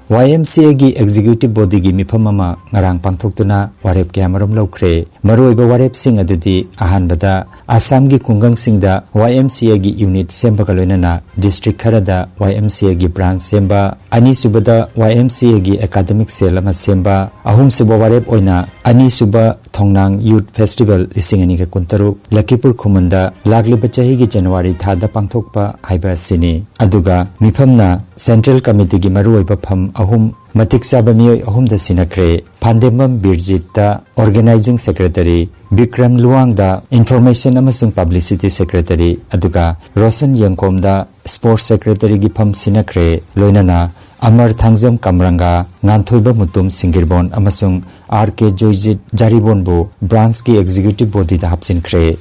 ꯋꯥꯏ ꯑꯦꯝ ꯁꯤ ꯑꯦꯒꯤ ꯑꯦꯛꯖꯤꯀ꯭ꯌꯨꯇꯤꯚ ꯕꯣꯗꯤꯒꯤ ꯃꯤꯐꯝ ꯑꯃ ꯉꯔꯥꯡ ꯄꯥꯡꯊꯣꯛꯇꯨꯅ ꯋꯥꯔꯦꯞ ꯀꯌꯥꯃꯔꯨꯝ ꯂꯧꯈ꯭ꯔꯦ꯫ ꯃꯔꯨꯑꯣꯏꯕ ꯋꯥꯔꯦꯞꯁꯤꯡ ꯑꯗꯨꯗꯤ, ꯑꯍꯥꯟꯕꯗ, ꯑꯁꯥꯝꯒꯤ ꯈꯨꯡꯒꯪꯁꯤꯡꯗ ꯋꯥꯏ ꯑꯦꯝ ꯁꯤ ꯑꯦꯒꯤ ꯌꯨꯅꯤꯠ ꯁꯦꯝꯕꯒ ꯂꯣꯏꯅꯅ ꯗꯤꯁꯇ꯭ꯔꯤꯛ ꯈꯔꯗ ꯋꯥꯏ ꯑꯦꯝ ꯁꯤ ꯑꯦꯒꯤ ꯕ꯭ꯔꯥꯟꯆ ꯁꯦꯝꯕ, ꯑꯅꯤꯁꯨꯕꯗ, ꯋꯥꯏ ꯑꯦꯝ ꯁꯤ ꯑꯦꯒꯤ ꯑꯦꯀꯥꯗꯃꯤꯛ ꯁꯦꯜ ꯑꯃ ꯁꯦꯝꯕ, ꯑꯍꯨꯝꯁꯨꯕ ꯋꯥꯔꯦꯞ ꯑꯣꯏꯅ ꯑꯅꯤꯁꯨꯕ ꯊꯣꯡꯅꯥꯡ ꯌꯨꯠ ꯐꯦꯁꯇꯤꯚꯦꯜ ꯂꯤꯁꯤꯡ ꯑꯅꯤꯒ ꯀꯨꯟꯇꯔꯨꯛ ꯂꯈꯤꯄꯨꯔ ꯈꯨꯃꯟꯗ ꯂꯥꯛꯂꯤꯕ ꯆꯍꯤꯒꯤ ꯖꯅꯋꯥꯔꯤ ꯊꯥꯗ ꯄꯥꯡꯊꯣꯛꯄ ꯍꯥꯏꯕ ꯑꯁꯤꯅꯤ꯫ ꯑꯗꯨꯒ ꯃꯤꯐꯝꯅ ꯁꯦꯟꯇ꯭ꯔꯦꯜ ꯀꯃꯤꯇꯤꯒꯤ ꯃꯔꯨꯑꯣꯏꯕ ꯐꯝ ꯑꯍꯨꯝ ꯃꯇꯤꯛ ꯆꯥꯕ ꯃꯤꯑꯣꯏ ꯑꯍꯨꯝꯗ ꯁꯤꯟꯅꯈ꯭ꯔꯦ꯫ ꯐꯥꯟꯗꯦꯝꯕꯝ ꯕꯤꯔꯖꯤꯠꯇ ꯑꯣꯔꯒꯅꯥꯏꯖꯤꯡ ꯁꯦꯀ꯭ꯔꯦꯇꯔꯤ, ꯕꯤꯀ꯭ꯔꯝ ꯂꯨꯋꯥꯡꯗ ꯏꯟꯐꯣꯔꯃꯦꯁꯟ ꯑꯃꯁꯨꯡ ꯄꯕ꯭ꯂꯤꯁꯤꯇꯤ ꯁꯦꯀ꯭ꯔꯦꯇꯔꯤ, ꯑꯗꯨꯒ ꯔꯣꯁꯟ ꯌꯦꯡꯀꯣꯝꯗ ꯁ꯭ꯄꯣꯔꯠꯁ ꯁꯦꯀ꯭ꯔꯦꯇꯔꯤꯒꯤ ꯐꯝ ꯁꯤꯟꯅꯈ꯭ꯔꯦ꯫ ꯂꯣꯏꯅꯅ ꯑꯃꯔ ꯊꯥꯡꯖꯝ ꯀꯝꯔꯪꯒ, ꯉꯥꯟꯊꯣꯏꯕ ꯃꯨꯇꯨꯝ ꯁꯤꯡꯒꯤꯔꯕꯣꯟ ꯑꯃꯁꯨꯡ ꯑꯥꯔ ꯀꯦ ꯖꯣꯏꯖꯤꯠ ꯖꯥꯔꯤꯕꯣꯟꯕꯨ ꯕ꯭ꯔꯥꯟꯆꯀꯤ ꯑꯦꯛꯖꯤꯀ꯭ꯌꯨꯇꯤꯚ ꯕꯣꯗꯤꯗ ꯍꯥꯞꯆꯤꯟꯈ꯭ꯔꯦ꯫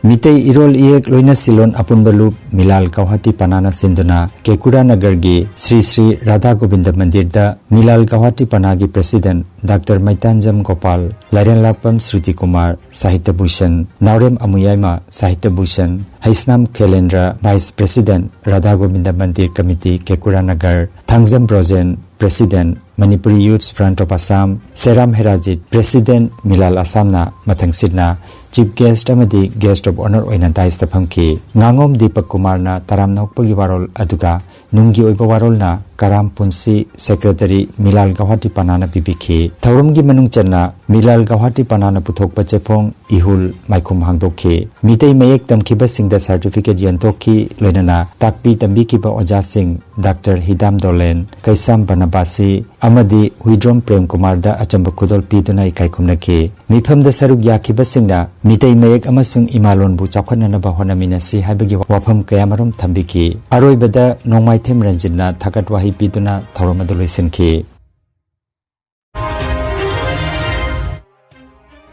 ꯃꯤꯇꯩ ꯏꯔꯣꯜ ꯏꯌꯦꯛ ꯂꯣꯏꯅ ꯁꯤꯂꯣꯟ ꯑꯄꯨꯟꯕ ꯂꯨꯞ ꯃꯤꯂꯥꯜ ꯒꯧꯍꯥꯇꯤ ꯄꯅꯥꯅ ꯁꯤꯟꯗꯨꯅ ꯀꯦꯀꯨꯔꯥ ꯅꯒꯔꯒꯤ ꯁ꯭ꯔꯤ ꯁ꯭ꯔꯤ ꯔꯥꯙꯥ ꯒꯣꯕꯤꯟꯗ ꯃꯟꯗꯤꯔꯗ ꯃꯤꯂꯥꯜ ꯒꯧꯍꯥꯇꯤ ꯄꯅꯥꯒꯤ president doctor Maitanjam Gopal, Lairenlakpam Sruti Kumar, Sahitya Bhushan, Naorem Amuyaima Sahitya Bhushan, Heisnam Khelendra, vice president Radha Govinda Mandir committee Kekura Nagar, Thangjam Brojen, president Manipuri youths front of Assam, Seram Herajit, president Meelal ꯑꯁꯥꯝꯅ ꯃꯊꯪꯁꯤꯠꯅ ꯆꯤꯐ ꯒꯦꯁ꯭ꯠ ꯑꯃꯗꯤ ꯒꯦꯁ꯭ꯠ ꯑꯣꯐ ꯑꯣꯅꯔ ꯑꯣꯏꯅ ꯗꯥꯏꯁꯇ ꯐꯝꯈꯤ꯫ ꯉꯥꯉꯣꯝ ꯗꯤꯄꯛ ꯀꯨꯃꯥꯔꯅ ꯇꯔꯥꯝꯅ ꯑꯣꯛꯄꯒꯤ ꯋꯥꯔꯣꯜ ꯑꯗꯨꯒ ꯅꯨꯡꯒꯤ ꯑꯣꯏꯕ ꯋꯥꯔꯣꯜꯅ ꯀꯔꯥꯝ ꯄꯨꯟꯁꯤ ꯁꯦꯀ꯭ꯔꯦꯇꯔꯤ ꯃꯤꯂꯥꯜ ꯒꯧꯍꯥꯇꯤ ꯄꯅꯥꯅ ꯄꯤꯕꯤꯈꯤ꯫ ꯊꯧꯔꯝꯒꯤ ꯃꯅꯨꯡ ꯆꯟꯅ ꯃꯤꯂꯥꯜ ꯒꯧꯍꯥꯇꯤ ꯄꯅꯥꯅ ꯄꯨꯊꯣꯛꯄ ꯆꯦꯐꯣꯡ ꯏꯍꯨꯜ ꯃꯥꯏꯈꯨꯝ ꯍꯥꯡꯗꯣꯛꯈꯤ꯫ ꯃꯤꯇꯩ ꯃꯌꯦꯛ ꯇꯝꯈꯤꯕꯁꯤꯡꯗ ꯁꯥꯔꯇꯤꯐꯤꯀꯦꯠ ꯌꯦꯟꯊꯣꯛꯈꯤ, ꯂꯣꯏꯅꯅ ꯇꯥꯛꯄꯤ ꯇꯝꯕꯤꯈꯤꯕ ꯑꯣꯖꯥꯁꯤꯡ ꯗꯥꯛꯇꯔ ꯍꯤꯗꯥꯝ ꯗꯣꯂꯦꯟ, ꯀꯩꯁꯥꯝ ꯕꯅꯕꯥꯁꯤ ꯑꯃꯗꯤ ꯍꯨꯏꯗ꯭ꯔꯣꯝ ꯄ꯭ꯔꯦꯝ ꯀꯨꯃꯥꯔꯗ ꯑꯆꯝꯕ ꯈꯨꯗꯣꯜ ꯄꯤꯗꯨꯅ ꯏꯀꯥꯏ ꯈꯨꯝꯅꯈꯤ꯫ ꯃꯤꯐꯝꯗ ꯁꯔꯨꯛ ꯌꯥꯈꯤꯕꯁꯤꯡꯅ ꯃꯤꯇꯩ ꯃꯌꯦꯛ ꯑꯃꯁꯨꯡ ꯏꯃꯥꯂꯣꯟꯕꯨ ꯆꯥꯎꯈꯠꯅꯅꯕ ꯍꯣꯠꯅꯃꯤꯟꯅꯁꯤ ꯍꯥꯏꯕꯒꯤ ꯋꯥꯐꯝ ꯀꯌꯥꯃꯔꯨꯝ ꯊꯝꯕꯤꯈꯤ꯫ ꯑꯔꯣꯏꯕꯗ ꯅꯣꯡꯃꯥꯏꯊꯦꯝ ꯔꯟꯖꯤꯠꯅ ꯊꯥꯒꯠ ꯋꯥꯍꯩ ꯄꯤꯗꯨꯅ ꯊꯧꯔꯝ ꯑꯗꯨ ꯂꯣꯏꯁꯤꯟꯈꯤ꯫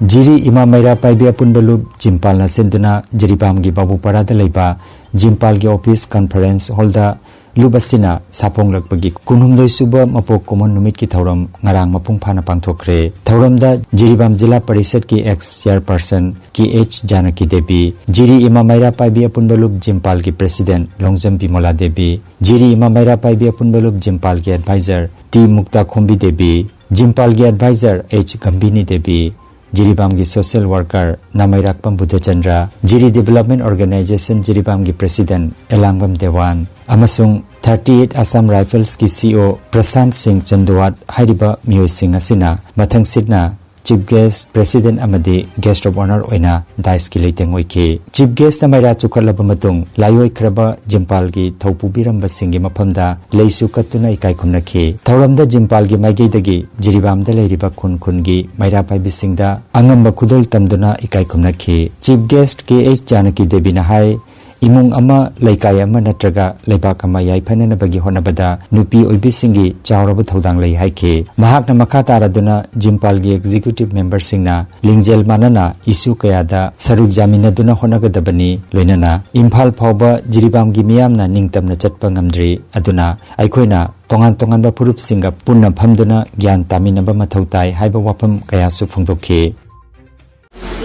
ꯖꯤꯔꯤ ꯏꯃꯥ ꯃꯩꯔꯥ ꯄꯥꯏꯕꯤ ꯑꯄꯨꯟꯕ ꯂꯨꯞ ꯖꯤꯝꯄꯥꯜꯅ ꯁꯤꯟꯗꯨꯅ ꯖꯤꯔꯤꯕꯥꯝꯒꯤ ꯕꯥꯕꯨꯄꯥꯔꯥꯗ ꯂꯩꯕ ꯖꯤꯝꯄꯥꯜꯒꯤ ꯑꯣꯐꯤꯁ ꯀꯟꯐꯔꯦꯟꯁ ꯍꯣꯜꯗ ꯂꯨꯞ ꯑꯁꯤꯅ ꯁꯥꯐꯣꯡꯂꯛꯄꯒꯤ ꯀꯨꯟꯍꯨꯝꯗꯣꯏ ꯁꯨꯕ ꯃꯄꯣꯛ ꯀꯨꯝꯑꯣꯟ ꯅꯨꯃꯤꯠꯀꯤ ꯊꯧꯔꯝ ꯉꯔꯥꯡ ꯃꯄꯨꯡ ꯐꯥꯅ ꯄꯥꯡꯊꯣꯛꯈ꯭ꯔꯦ꯫ ꯊꯧꯔꯝꯗ ꯖꯤꯔꯤꯕꯥꯝ ꯖꯤꯂꯥ ꯄꯔꯤꯁꯠꯀꯤ ꯑꯦꯛꯁ ꯆꯤꯌꯥꯔꯄꯔꯁꯟ ꯀꯦ ꯑꯩꯆ ꯖꯥꯅꯀꯤ ꯗꯦꯕꯤ, ꯖꯤꯔꯤ ꯏꯃꯥ ꯃꯩꯔꯥ ꯄꯥꯏꯕꯤ ꯑꯄꯨꯟꯕ ꯂꯨꯞ ꯖꯤꯝꯄꯥꯜꯒꯤ ꯄ꯭ꯔꯦꯁꯤꯗꯦꯟꯠ ꯂꯣꯡꯖꯝ ꯕꯤꯃꯣꯂꯥ ꯗꯦꯕꯤ, ꯖꯤꯔꯤ ꯏꯃꯥ ꯃꯩꯔꯥ ꯄꯥꯏꯕꯤ ꯑꯄꯨꯟꯕ ꯂꯨꯞ ꯖꯤꯝꯄꯥꯜꯒꯤ ꯑꯦꯗꯚꯥꯏꯖꯔ ꯇꯤ ꯃꯨꯛꯇꯥ ꯈꯣꯝꯕꯤ ꯗꯦꯕꯤ, ꯖꯤꯝꯄꯥꯜꯒꯤ ꯑꯦꯗꯚꯥꯏꯖꯔ ꯑꯩꯆ ꯒꯝꯚꯤꯅꯤ ꯗꯦꯕꯤ, ꯖꯤꯔꯤꯕꯥꯝꯒꯤ social worker Nameirakpam Budhachandra, Jiri development organization ꯖꯤꯔꯤꯕꯥꯝꯒꯤ ꯄ꯭ꯔꯦꯁꯤꯗꯦꯟꯠ ꯑꯦꯂꯥꯡꯕꯝ ꯗꯦꯋꯥꯟ ꯑꯃꯁꯨꯡ ꯊꯥꯔꯇꯤ ꯑꯩꯠ ꯑꯁꯥꯝ ꯔꯥꯏꯐꯜꯁꯀꯤ ꯁꯤꯏꯑꯣ ꯄ꯭ꯔꯁꯥꯟꯠ ꯁꯤꯡ ꯆꯟꯗꯨꯋꯥꯠ ꯍꯥꯏꯔꯤꯕ ꯃꯤꯑꯣꯏꯁꯤꯡ ꯑꯁꯤꯅ ꯃꯊꯪꯁꯤꯠꯅ ꯆꯤꯐ ꯒꯦꯁ꯭ꯠ, ꯄ꯭ꯔꯦꯁꯤꯗꯦꯟꯠ ꯑꯃꯗꯤ ꯒꯦꯁ꯭ꯠ ꯑꯣꯐ ꯑꯣꯅꯔ ꯑꯣꯏꯅ ꯗꯥꯏꯁꯀꯤ ꯂꯩꯇꯦꯡ ꯑꯣꯏꯈꯤ꯫ ꯆꯤꯐ ꯒꯦꯁ꯭ꯠꯅ ꯃꯩꯔꯥ ꯆꯨꯈꯠꯂꯕ ꯃꯇꯨꯡ ꯂꯥꯏꯑꯣꯏꯈ꯭ꯔꯕ ꯖꯤꯝꯄꯥꯜꯒꯤ ꯊꯧꯄꯨꯕꯤꯔꯝꯕꯁꯤꯡꯒꯤ ꯃꯐꯝꯗ ꯂꯩꯁꯨ ꯀꯠꯇꯨꯅ ꯏꯀꯥꯏ ꯈꯨꯝꯅꯈꯤ꯫ ꯊꯧꯔꯝꯗ ꯖꯤꯝꯄꯥꯜꯒꯤ ꯃꯥꯏꯀꯩꯗꯒꯤ ꯖꯤꯔꯤꯕꯥꯝꯗ ꯂꯩꯔꯤꯕ ꯈꯨꯟ ꯈꯨꯟꯒꯤ ꯃꯩꯔꯥ ꯄꯥꯏꯕꯤꯁꯤꯡꯗ ꯑꯉꯝꯕ ꯈꯨꯗꯣꯜ ꯇꯝꯗꯨꯅ ꯏꯀꯥꯏ ꯈꯨꯝꯅꯈꯤ꯫ ꯆꯤꯐ ꯒꯦꯁ꯭ꯠ ꯀꯦ ꯑꯩꯆ ꯖꯥꯅꯀꯤ ꯗꯦꯕꯤꯅ ꯍꯥꯏ, ꯏꯃꯨꯡ ꯑꯃ, ꯂꯩꯀꯥꯏ ꯑꯃ ꯅꯠꯇ꯭ꯔꯒ ꯂꯩꯕꯥꯛ ꯑꯃ ꯌꯥꯏꯐꯅꯅꯕꯒꯤ ꯍꯣꯠꯅꯕꯗ ꯅꯨꯄꯤ ꯑꯣꯏꯕꯤꯁꯤꯡꯒꯤ ꯆꯥꯎꯔꯕ ꯊꯧꯗꯥꯡ ꯂꯩ ꯍꯥꯏꯈꯤ꯫ ꯃꯍꯥꯛꯅ ꯃꯈꯥ ꯇꯥꯔꯗꯨꯅ ꯖꯤꯝꯄꯥꯜꯒꯤ ꯑꯦꯛꯖꯤꯀ꯭ꯌꯨꯇꯤꯚ ꯃꯦꯝꯕꯔꯁꯤꯡꯅ ꯂꯤꯡꯖꯦꯜ ꯃꯥꯟꯅꯅ ꯏꯁꯨ ꯀꯌꯥꯗ ꯁꯔꯨꯛ ꯌꯥꯃꯤꯟꯅꯗꯨꯅ ꯍꯣꯠꯅꯒꯗꯕꯅꯤ, ꯂꯣꯏꯅꯅ ꯏꯝꯐꯥꯜ ꯐꯥꯎꯕ ꯖꯤꯔꯤꯕꯥꯝꯒꯤ ꯃꯤꯌꯥꯝꯅ ꯅꯤꯡꯇꯝꯅ ꯆꯠꯄ ꯉꯝꯗ꯭ꯔꯤ, ꯑꯗꯨꯅ ꯑꯩꯈꯣꯏꯅ ꯇꯣꯉꯥꯟ ꯇꯣꯉꯥꯟꯕ ꯐꯨꯔꯨꯞꯁꯤꯡꯒ ꯄꯨꯟꯅ ꯐꯝꯗꯨꯅ ꯒ꯭ꯌꯥꯟ ꯇꯥꯃꯤꯟꯅꯕ ꯃꯊꯧ ꯇꯥꯏ ꯍꯥꯏꯕ ꯋꯥꯐꯝ ꯀꯌꯥꯁꯨ ꯐꯣꯡꯗꯣꯛꯈꯤ꯫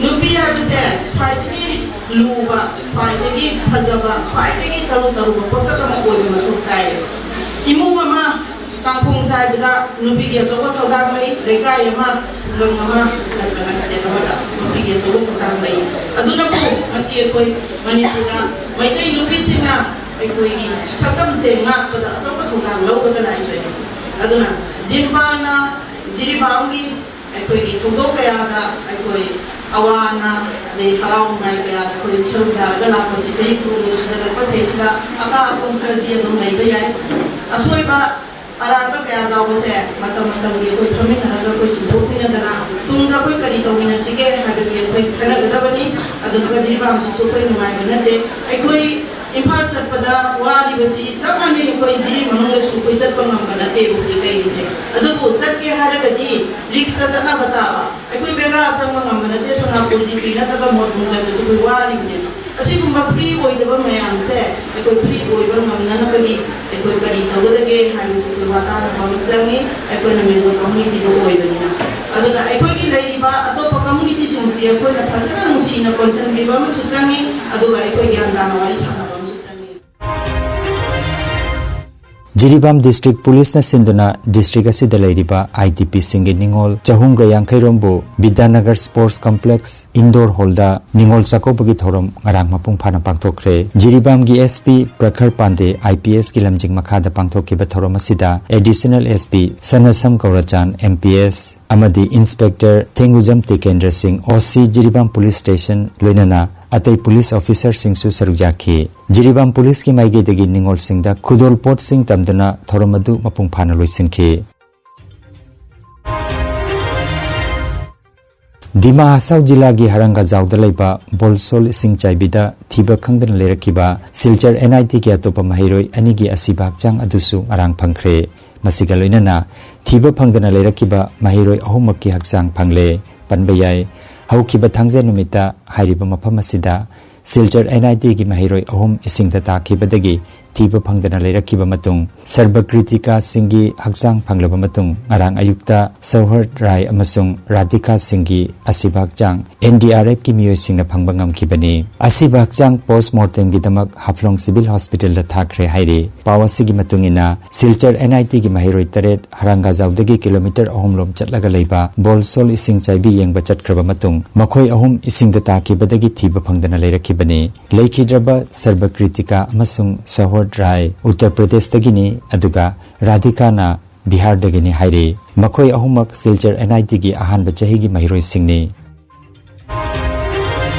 ꯅꯨꯄꯤ ꯍꯥꯏꯕꯁꯦ ꯈ꯭ꯋꯥꯏꯗꯒꯤ ꯂꯨꯕ, ꯈ꯭ꯋꯥꯏꯗꯒꯤ ꯐꯖꯕ, ꯈ꯭ꯋꯥꯏꯗꯒꯤ ꯇꯔꯨ ꯇꯔꯨꯕ ꯄꯣꯠꯁꯛ ꯑꯃ ꯑꯣꯏꯕ ꯃꯊꯧ ꯇꯥꯏꯌꯦꯕ꯫ ꯏꯃꯨꯡ ꯑꯃ ꯀꯥꯡꯈꯣꯡ ꯆꯥꯏꯕꯗ ꯅꯨꯄꯤꯒꯤ ꯑꯆꯧꯕ ꯊꯧꯗꯥꯡ ꯂꯩ, ꯂꯩꯀꯥꯏ ꯑꯃ, ꯈꯨꯡꯒꯪ ꯑꯃ ꯅꯠꯇ꯭ꯔꯒ ꯁ꯭ꯇꯦꯠ ꯑꯃꯗ ꯅꯨꯄꯤꯒꯤ ꯑꯆꯧꯕ ꯊꯧꯗꯥꯡ ꯂꯩ꯫ ꯑꯗꯨꯅꯕꯨ ꯉꯁꯤ ꯑꯩꯈꯣꯏ ꯃꯅꯤꯄꯨꯔꯗ ꯃꯩꯇꯩ ꯅꯨꯄꯤꯁꯤꯡꯅ ꯑꯩꯈꯣꯏꯒꯤ ꯁꯛꯇꯝꯁꯦ ꯉꯥꯛꯄꯗ ꯑꯆꯧꯕ ꯊꯧꯗꯥꯡ ꯂꯧꯕꯗ ꯂꯥꯛꯏꯕꯅꯤ꯫ ꯑꯗꯨꯅ ꯖꯤꯝꯄꯥꯜꯅ ꯖꯤꯔꯤꯕꯥꯝꯒꯤ ꯑꯩꯈꯣꯏꯒꯤ ꯊꯧꯗꯣꯛ ꯀꯌꯥꯗ ꯑꯩꯈꯣꯏ ꯑꯋꯥ ꯑꯅꯥ ꯑꯗꯩ ꯍꯔꯥꯎ ꯅꯨꯡꯉꯥꯏ ꯀꯌꯥꯗ ꯑꯩꯈꯣꯏ ꯁꯔꯨꯛ ꯌꯥꯔꯒ ꯂꯥꯛꯄꯁꯤ ꯆꯍꯤ ꯀꯨꯟꯒꯤ ꯁꯨꯖꯜꯂꯛꯄꯁꯤꯗ ꯑꯀꯥ ꯑꯀꯨꯝ ꯈꯔꯗꯤ ꯑꯗꯨꯝ ꯂꯩꯕ ꯌꯥꯏ꯫ ꯑꯁꯣꯏꯕ ꯑꯔꯥꯟꯕ ꯀꯌꯥ ꯌꯥꯎꯕꯁꯦ ꯃꯇꯝ ꯃꯇꯝꯒꯤ ꯑꯩꯈꯣꯏ ꯐꯝꯃꯤꯟꯅꯔꯒ ꯑꯩꯈꯣꯏ ꯆꯨꯝꯊꯣꯛꯃꯤꯟꯅꯗꯅ ꯇꯨꯡꯗ ꯑꯩꯈꯣꯏ ꯀꯔꯤ ꯇꯧꯃꯤꯟꯅꯁꯤꯒꯦ ꯍꯥꯏꯕꯁꯤ ꯑꯩꯈꯣꯏ ꯈꯟꯅꯒꯗꯕꯅꯤ꯫ ꯑꯗꯨꯅ ꯖꯤꯔꯤꯕꯥꯝꯁꯤꯁꯨ ꯑꯩꯈꯣꯏ ꯅꯨꯡꯉꯥꯏꯕ ꯅꯠꯇꯦ꯫ ꯑꯩꯈꯣꯏ ꯏꯝꯐꯥꯜ ꯆꯠꯄꯗ ꯋꯥꯔꯤꯕꯁꯤ ꯆꯞ ꯃꯥꯟꯅꯩ꯫ ꯑꯩꯈꯣꯏ ꯖꯤꯔꯤ ꯃꯅꯨꯡꯗꯁꯨ ꯑꯩꯈꯣꯏ ꯆꯠꯄ ꯉꯝꯕ ꯅꯠꯇꯦ ꯍꯧꯖꯤꯛ ꯂꯩꯔꯤꯁꯦ꯫ ꯑꯗꯨꯕꯨ ꯆꯠꯀꯦ ꯍꯥꯏꯔꯒꯗꯤ ꯔꯤꯛꯁꯇ ꯆꯠꯅꯕ ꯇꯥꯕ꯫ ꯑꯩꯈꯣꯏ ꯕꯦꯔꯥ ꯆꯪꯕ ꯉꯝꯕ ꯅꯠꯇꯦ꯫ ꯁꯣꯅꯥꯄꯨꯔ ꯖꯤꯄꯤ ꯅꯠꯇ꯭ꯔꯒ ꯃꯣꯠꯕꯨꯡ ꯆꯠꯄꯁꯨ ꯑꯩꯈꯣꯏ ꯋꯥꯔꯤꯕꯅꯦꯕ꯫ ꯑꯁꯤꯒꯨꯝꯕ ꯐ꯭ꯔꯤ ꯑꯣꯏꯗꯕ ꯃꯌꯥꯝꯁꯦ ꯑꯩꯈꯣꯏ ꯐ꯭ꯔꯤ ꯑꯣꯏꯕ ꯉꯝꯅꯅꯕꯒꯤ ꯑꯩꯈꯣꯏ ꯀꯔꯤ ꯇꯧꯒꯗꯒꯦ ꯍꯥꯏꯕꯁꯤ ꯑꯩꯈꯣꯏ ꯋꯥ ꯇꯥꯅꯕ ꯑꯃ ꯆꯪꯉꯤ꯫ ꯑꯩꯈꯣꯏꯅ ꯃꯦꯖꯣꯔ ꯀꯝꯃꯨꯅꯤꯇꯤꯗ ꯑꯣꯏꯕꯅꯤꯅ꯫ ꯑꯗꯨꯅ ꯑꯩꯈꯣꯏꯒꯤ ꯂꯩꯔꯤꯕ ꯑꯇꯣꯞꯄ ꯀꯝꯃꯨꯅꯤꯇꯤꯁꯤꯡꯁꯤ ꯑꯩꯈꯣꯏꯅ ꯐꯖꯅ ꯅꯨꯡꯁꯤꯅ ꯀꯣꯟꯁꯤꯟꯕꯤꯕ ꯑꯃꯁꯨ ꯆꯪꯉꯤ꯫ ꯑꯗꯨꯒ ꯑꯩꯈꯣꯏ ꯒ꯭ꯌꯥꯟ ꯇꯥꯅ ꯋꯥꯔꯤ ꯁꯥꯟꯅꯕ ꯑꯃꯁꯨ ꯆꯪꯉꯤ꯫ ꯖꯤꯔꯤꯕꯥꯝ ꯗꯤꯁꯇ꯭ꯔꯤꯛ ꯄꯨꯂꯤꯁꯅ ꯁꯤꯟꯗꯨꯅ ꯗꯤꯁꯇ꯭ꯔꯤꯛ ꯑꯁꯤꯗ ꯂꯩꯔꯤꯕ ꯑꯥꯏ ꯗꯤ ꯄꯤꯁꯤꯡꯒꯤ ꯅꯤꯉꯣꯜ ꯆꯍꯨꯝꯒ ꯌꯥꯡꯈꯩ ꯔꯣꯝꯕꯨ ꯕꯤꯗ꯭ꯌꯥꯅꯒꯔ ꯁ꯭ꯄꯣꯔꯠꯁ ꯀꯝꯄ꯭ꯂꯦꯛꯁ ꯏꯟꯗꯣꯔ ꯍꯣꯜꯗ ꯅꯤꯉꯣꯜ ꯆꯥꯛꯀꯧꯕꯒꯤ ꯊꯧꯔꯝ ꯉꯔꯥꯡ ꯃꯄꯨꯡ ꯐꯥꯅ ꯄꯥꯡꯊꯣꯛꯈ꯭ꯔꯦ꯫ ꯖꯤꯔꯤꯕꯥꯝꯒꯤ S P ꯄ꯭ꯔꯈꯔ Pandey I P ꯑꯦꯁꯀꯤ ꯂꯝꯖꯤꯡ ꯃꯈꯥꯗ ꯄꯥꯡꯊꯣꯛꯈꯤꯕ ꯊꯧꯔꯝ ꯑꯁꯤꯗ additional S P ꯁꯅꯁꯝ ꯒꯧꯔꯆꯥꯟ M P S ꯑꯃꯗꯤ ꯏꯟꯁꯄꯦꯛꯇꯔ ꯊꯦꯡꯒꯨꯖꯝ ꯇꯤꯀꯦꯟꯗ꯭ꯔ ꯁꯤꯡ, ꯑꯣ ꯁꯤ ꯖꯤꯔꯤꯕꯥꯝ ꯄꯨꯂꯤꯁ ꯁ꯭ꯇꯦꯁꯟ, ꯂꯣꯏꯅꯅ ꯑꯇꯩ ꯄꯨꯂꯤꯁ ꯑꯣꯐꯤꯁꯔꯁꯤꯡꯁꯨ ꯁꯔꯨꯛ ꯌꯥꯈꯤ꯫ ꯖꯤꯔꯤꯕꯥꯝ ꯄꯨꯂꯤꯁꯀꯤ ꯃꯥꯏꯀꯩꯗꯒꯤ ꯅꯤꯉꯣꯜꯁꯤꯡꯗ ꯈꯨꯗꯣꯜ ꯄꯣꯠꯁꯤꯡ ꯇꯝꯗꯨꯅ ꯊꯧꯔꯝ ꯑꯗꯨ ꯃꯄꯨꯡ ꯐꯥꯅ ꯂꯣꯏꯁꯤꯟꯈꯤ꯫ ꯗꯤꯃꯥ ꯍꯁꯥꯎ ꯖꯤꯂꯥꯒꯤ ꯍꯔꯪꯒꯥꯖꯥꯎꯗ ꯂꯩꯕ ꯕꯣꯜꯁꯣꯜ ꯏꯁꯤꯡ ꯆꯥꯏꯕꯤꯗ ꯊꯤꯕ ꯈꯪꯗꯅ ꯂꯩꯔꯛꯈꯤꯕ ꯁꯤꯜꯆꯔ ꯑꯦꯟ ꯑꯥꯏ ꯇꯤꯒꯤ ꯑꯇꯣꯞꯄ ꯃꯍꯩꯔꯣꯏ ꯑꯅꯤꯒꯤ ꯑꯁꯤꯕ ꯍꯛꯆꯥꯡ ꯑꯗꯨꯁꯨ ꯉꯔꯥꯡ ꯐꯪꯈ꯭ꯔꯦ꯫ ꯃꯁꯤꯒ ꯂꯣꯏꯅꯅ ꯊꯤꯕ ꯐꯪꯗꯅ ꯂꯩꯔꯛꯈꯤꯕ ꯃꯍꯩꯔꯣꯏ ꯑꯍꯨꯝꯃꯛꯀꯤ ꯍꯛꯆꯥꯡ ꯐꯪꯂꯦ꯫ ꯄꯟꯕ ꯌꯥꯏ, ꯍꯧꯈꯤꯕ ꯊꯥꯡꯖ ꯅꯨꯃꯤꯠꯇ ꯍꯥꯏꯔꯤꯕ ꯃꯐꯝ ꯑꯁꯤꯗ ꯁꯤꯜꯆꯔ ꯑꯦꯟ ꯑꯥꯏ ꯇꯤꯒꯤ ꯃꯍꯩꯔꯣꯏ ꯑꯍꯨꯝ ꯏꯁꯤꯡꯗ ꯇꯥꯈꯤꯕꯗꯒꯤ ꯊꯤꯕ ꯐꯪꯗꯅ ꯂꯩꯔꯛꯈꯤꯕ ꯃꯇꯨꯡ, ꯁꯔꯕꯀ꯭ꯔꯤꯇꯤꯀꯥ ꯁꯤꯡꯒꯤ ꯍꯛꯆꯥꯡ ꯐꯪꯂꯕ ꯃꯇꯨꯡ, ꯉꯔꯥꯡ ꯑꯌꯨꯛꯇ ꯁꯧꯍꯔ ꯔꯥꯏ ꯑꯃꯁꯨꯡ ꯔꯥꯙꯤꯀꯥ ꯁꯤꯡꯒꯤ ꯑꯁꯤꯕ ꯍꯛꯆꯥꯡ ꯑꯦꯟ ꯗꯤ ꯑꯥꯔ ꯑꯦꯐꯀꯤ ꯃꯤꯑꯣꯏꯁꯤꯡꯅ ꯐꯪꯕ ꯉꯝꯈꯤꯕꯅꯤ꯫ ꯑꯁꯤꯕ ꯍꯛꯆꯥꯡ ꯄꯣꯁ꯭ꯠꯃꯣꯔꯇꯦꯝꯒꯤꯗꯃꯛ ꯍꯥꯐꯂꯣꯡ ꯁꯤꯚꯤꯜ ꯍꯣꯁꯄꯤꯇꯥꯜꯗ ꯊꯥꯈ꯭ꯔꯦ ꯍꯥꯏꯔꯤ꯫ ꯄꯥꯎ ꯑꯁꯤꯒꯤ ꯃꯇꯨꯡ ꯏꯟꯅ, ꯁꯤꯜꯆꯔ ꯑꯦꯟ ꯑꯥꯏ ꯇꯤꯒꯤ ꯃꯍꯩꯔꯣꯏ ꯇꯔꯦꯠ ꯍꯔꯪꯒꯥꯖꯥꯎꯗꯒꯤ ꯀꯤꯂꯣꯃꯤꯇꯔ ꯑꯍꯨꯝ ꯂꯣꯝ ꯆꯠꯂꯒ ꯂꯩꯕ ꯕꯣꯜꯁꯣꯜ ꯏꯁꯤꯡ ꯆꯥꯏꯕꯤ ꯌꯦꯡꯕ ꯆꯠꯈ꯭ꯔꯕ ꯃꯇꯨꯡ, ꯃꯈꯣꯏ ꯑꯍꯨꯝ ꯏꯁꯤꯡꯗ ꯇꯥꯈꯤꯕꯗꯒꯤ ꯊꯤꯕ ꯐꯪꯗꯅ ꯂꯩꯔꯛꯈꯤꯕꯅꯤ꯫ ꯂꯩꯈꯤꯗ꯭ꯔꯕ ꯁꯔꯕꯀ꯭ꯔꯤꯇꯤꯀꯥ ꯑꯃꯁꯨꯡ ꯁꯍꯣꯗ ꯔꯥꯏ ꯎꯠꯇꯔ ꯄ꯭ꯔꯗꯦꯁꯇꯒꯤꯅꯤ, ꯑꯗꯨꯒ ꯔꯥꯙꯤꯀꯥꯅ ꯕꯤꯍꯥꯔꯗꯒꯤꯅꯤ ꯍꯥꯏꯔꯤ꯫ ꯃꯈꯣꯏ ꯑꯍꯨꯝꯃꯛ ꯁꯤꯜꯆꯔ ꯑꯦꯟ ꯑꯥꯏ ꯇꯤꯒꯤ ꯑꯍꯥꯟꯕ ꯆꯍꯤꯒꯤ ꯃꯍꯩꯔꯣꯏꯁꯤꯡꯅꯤ꯫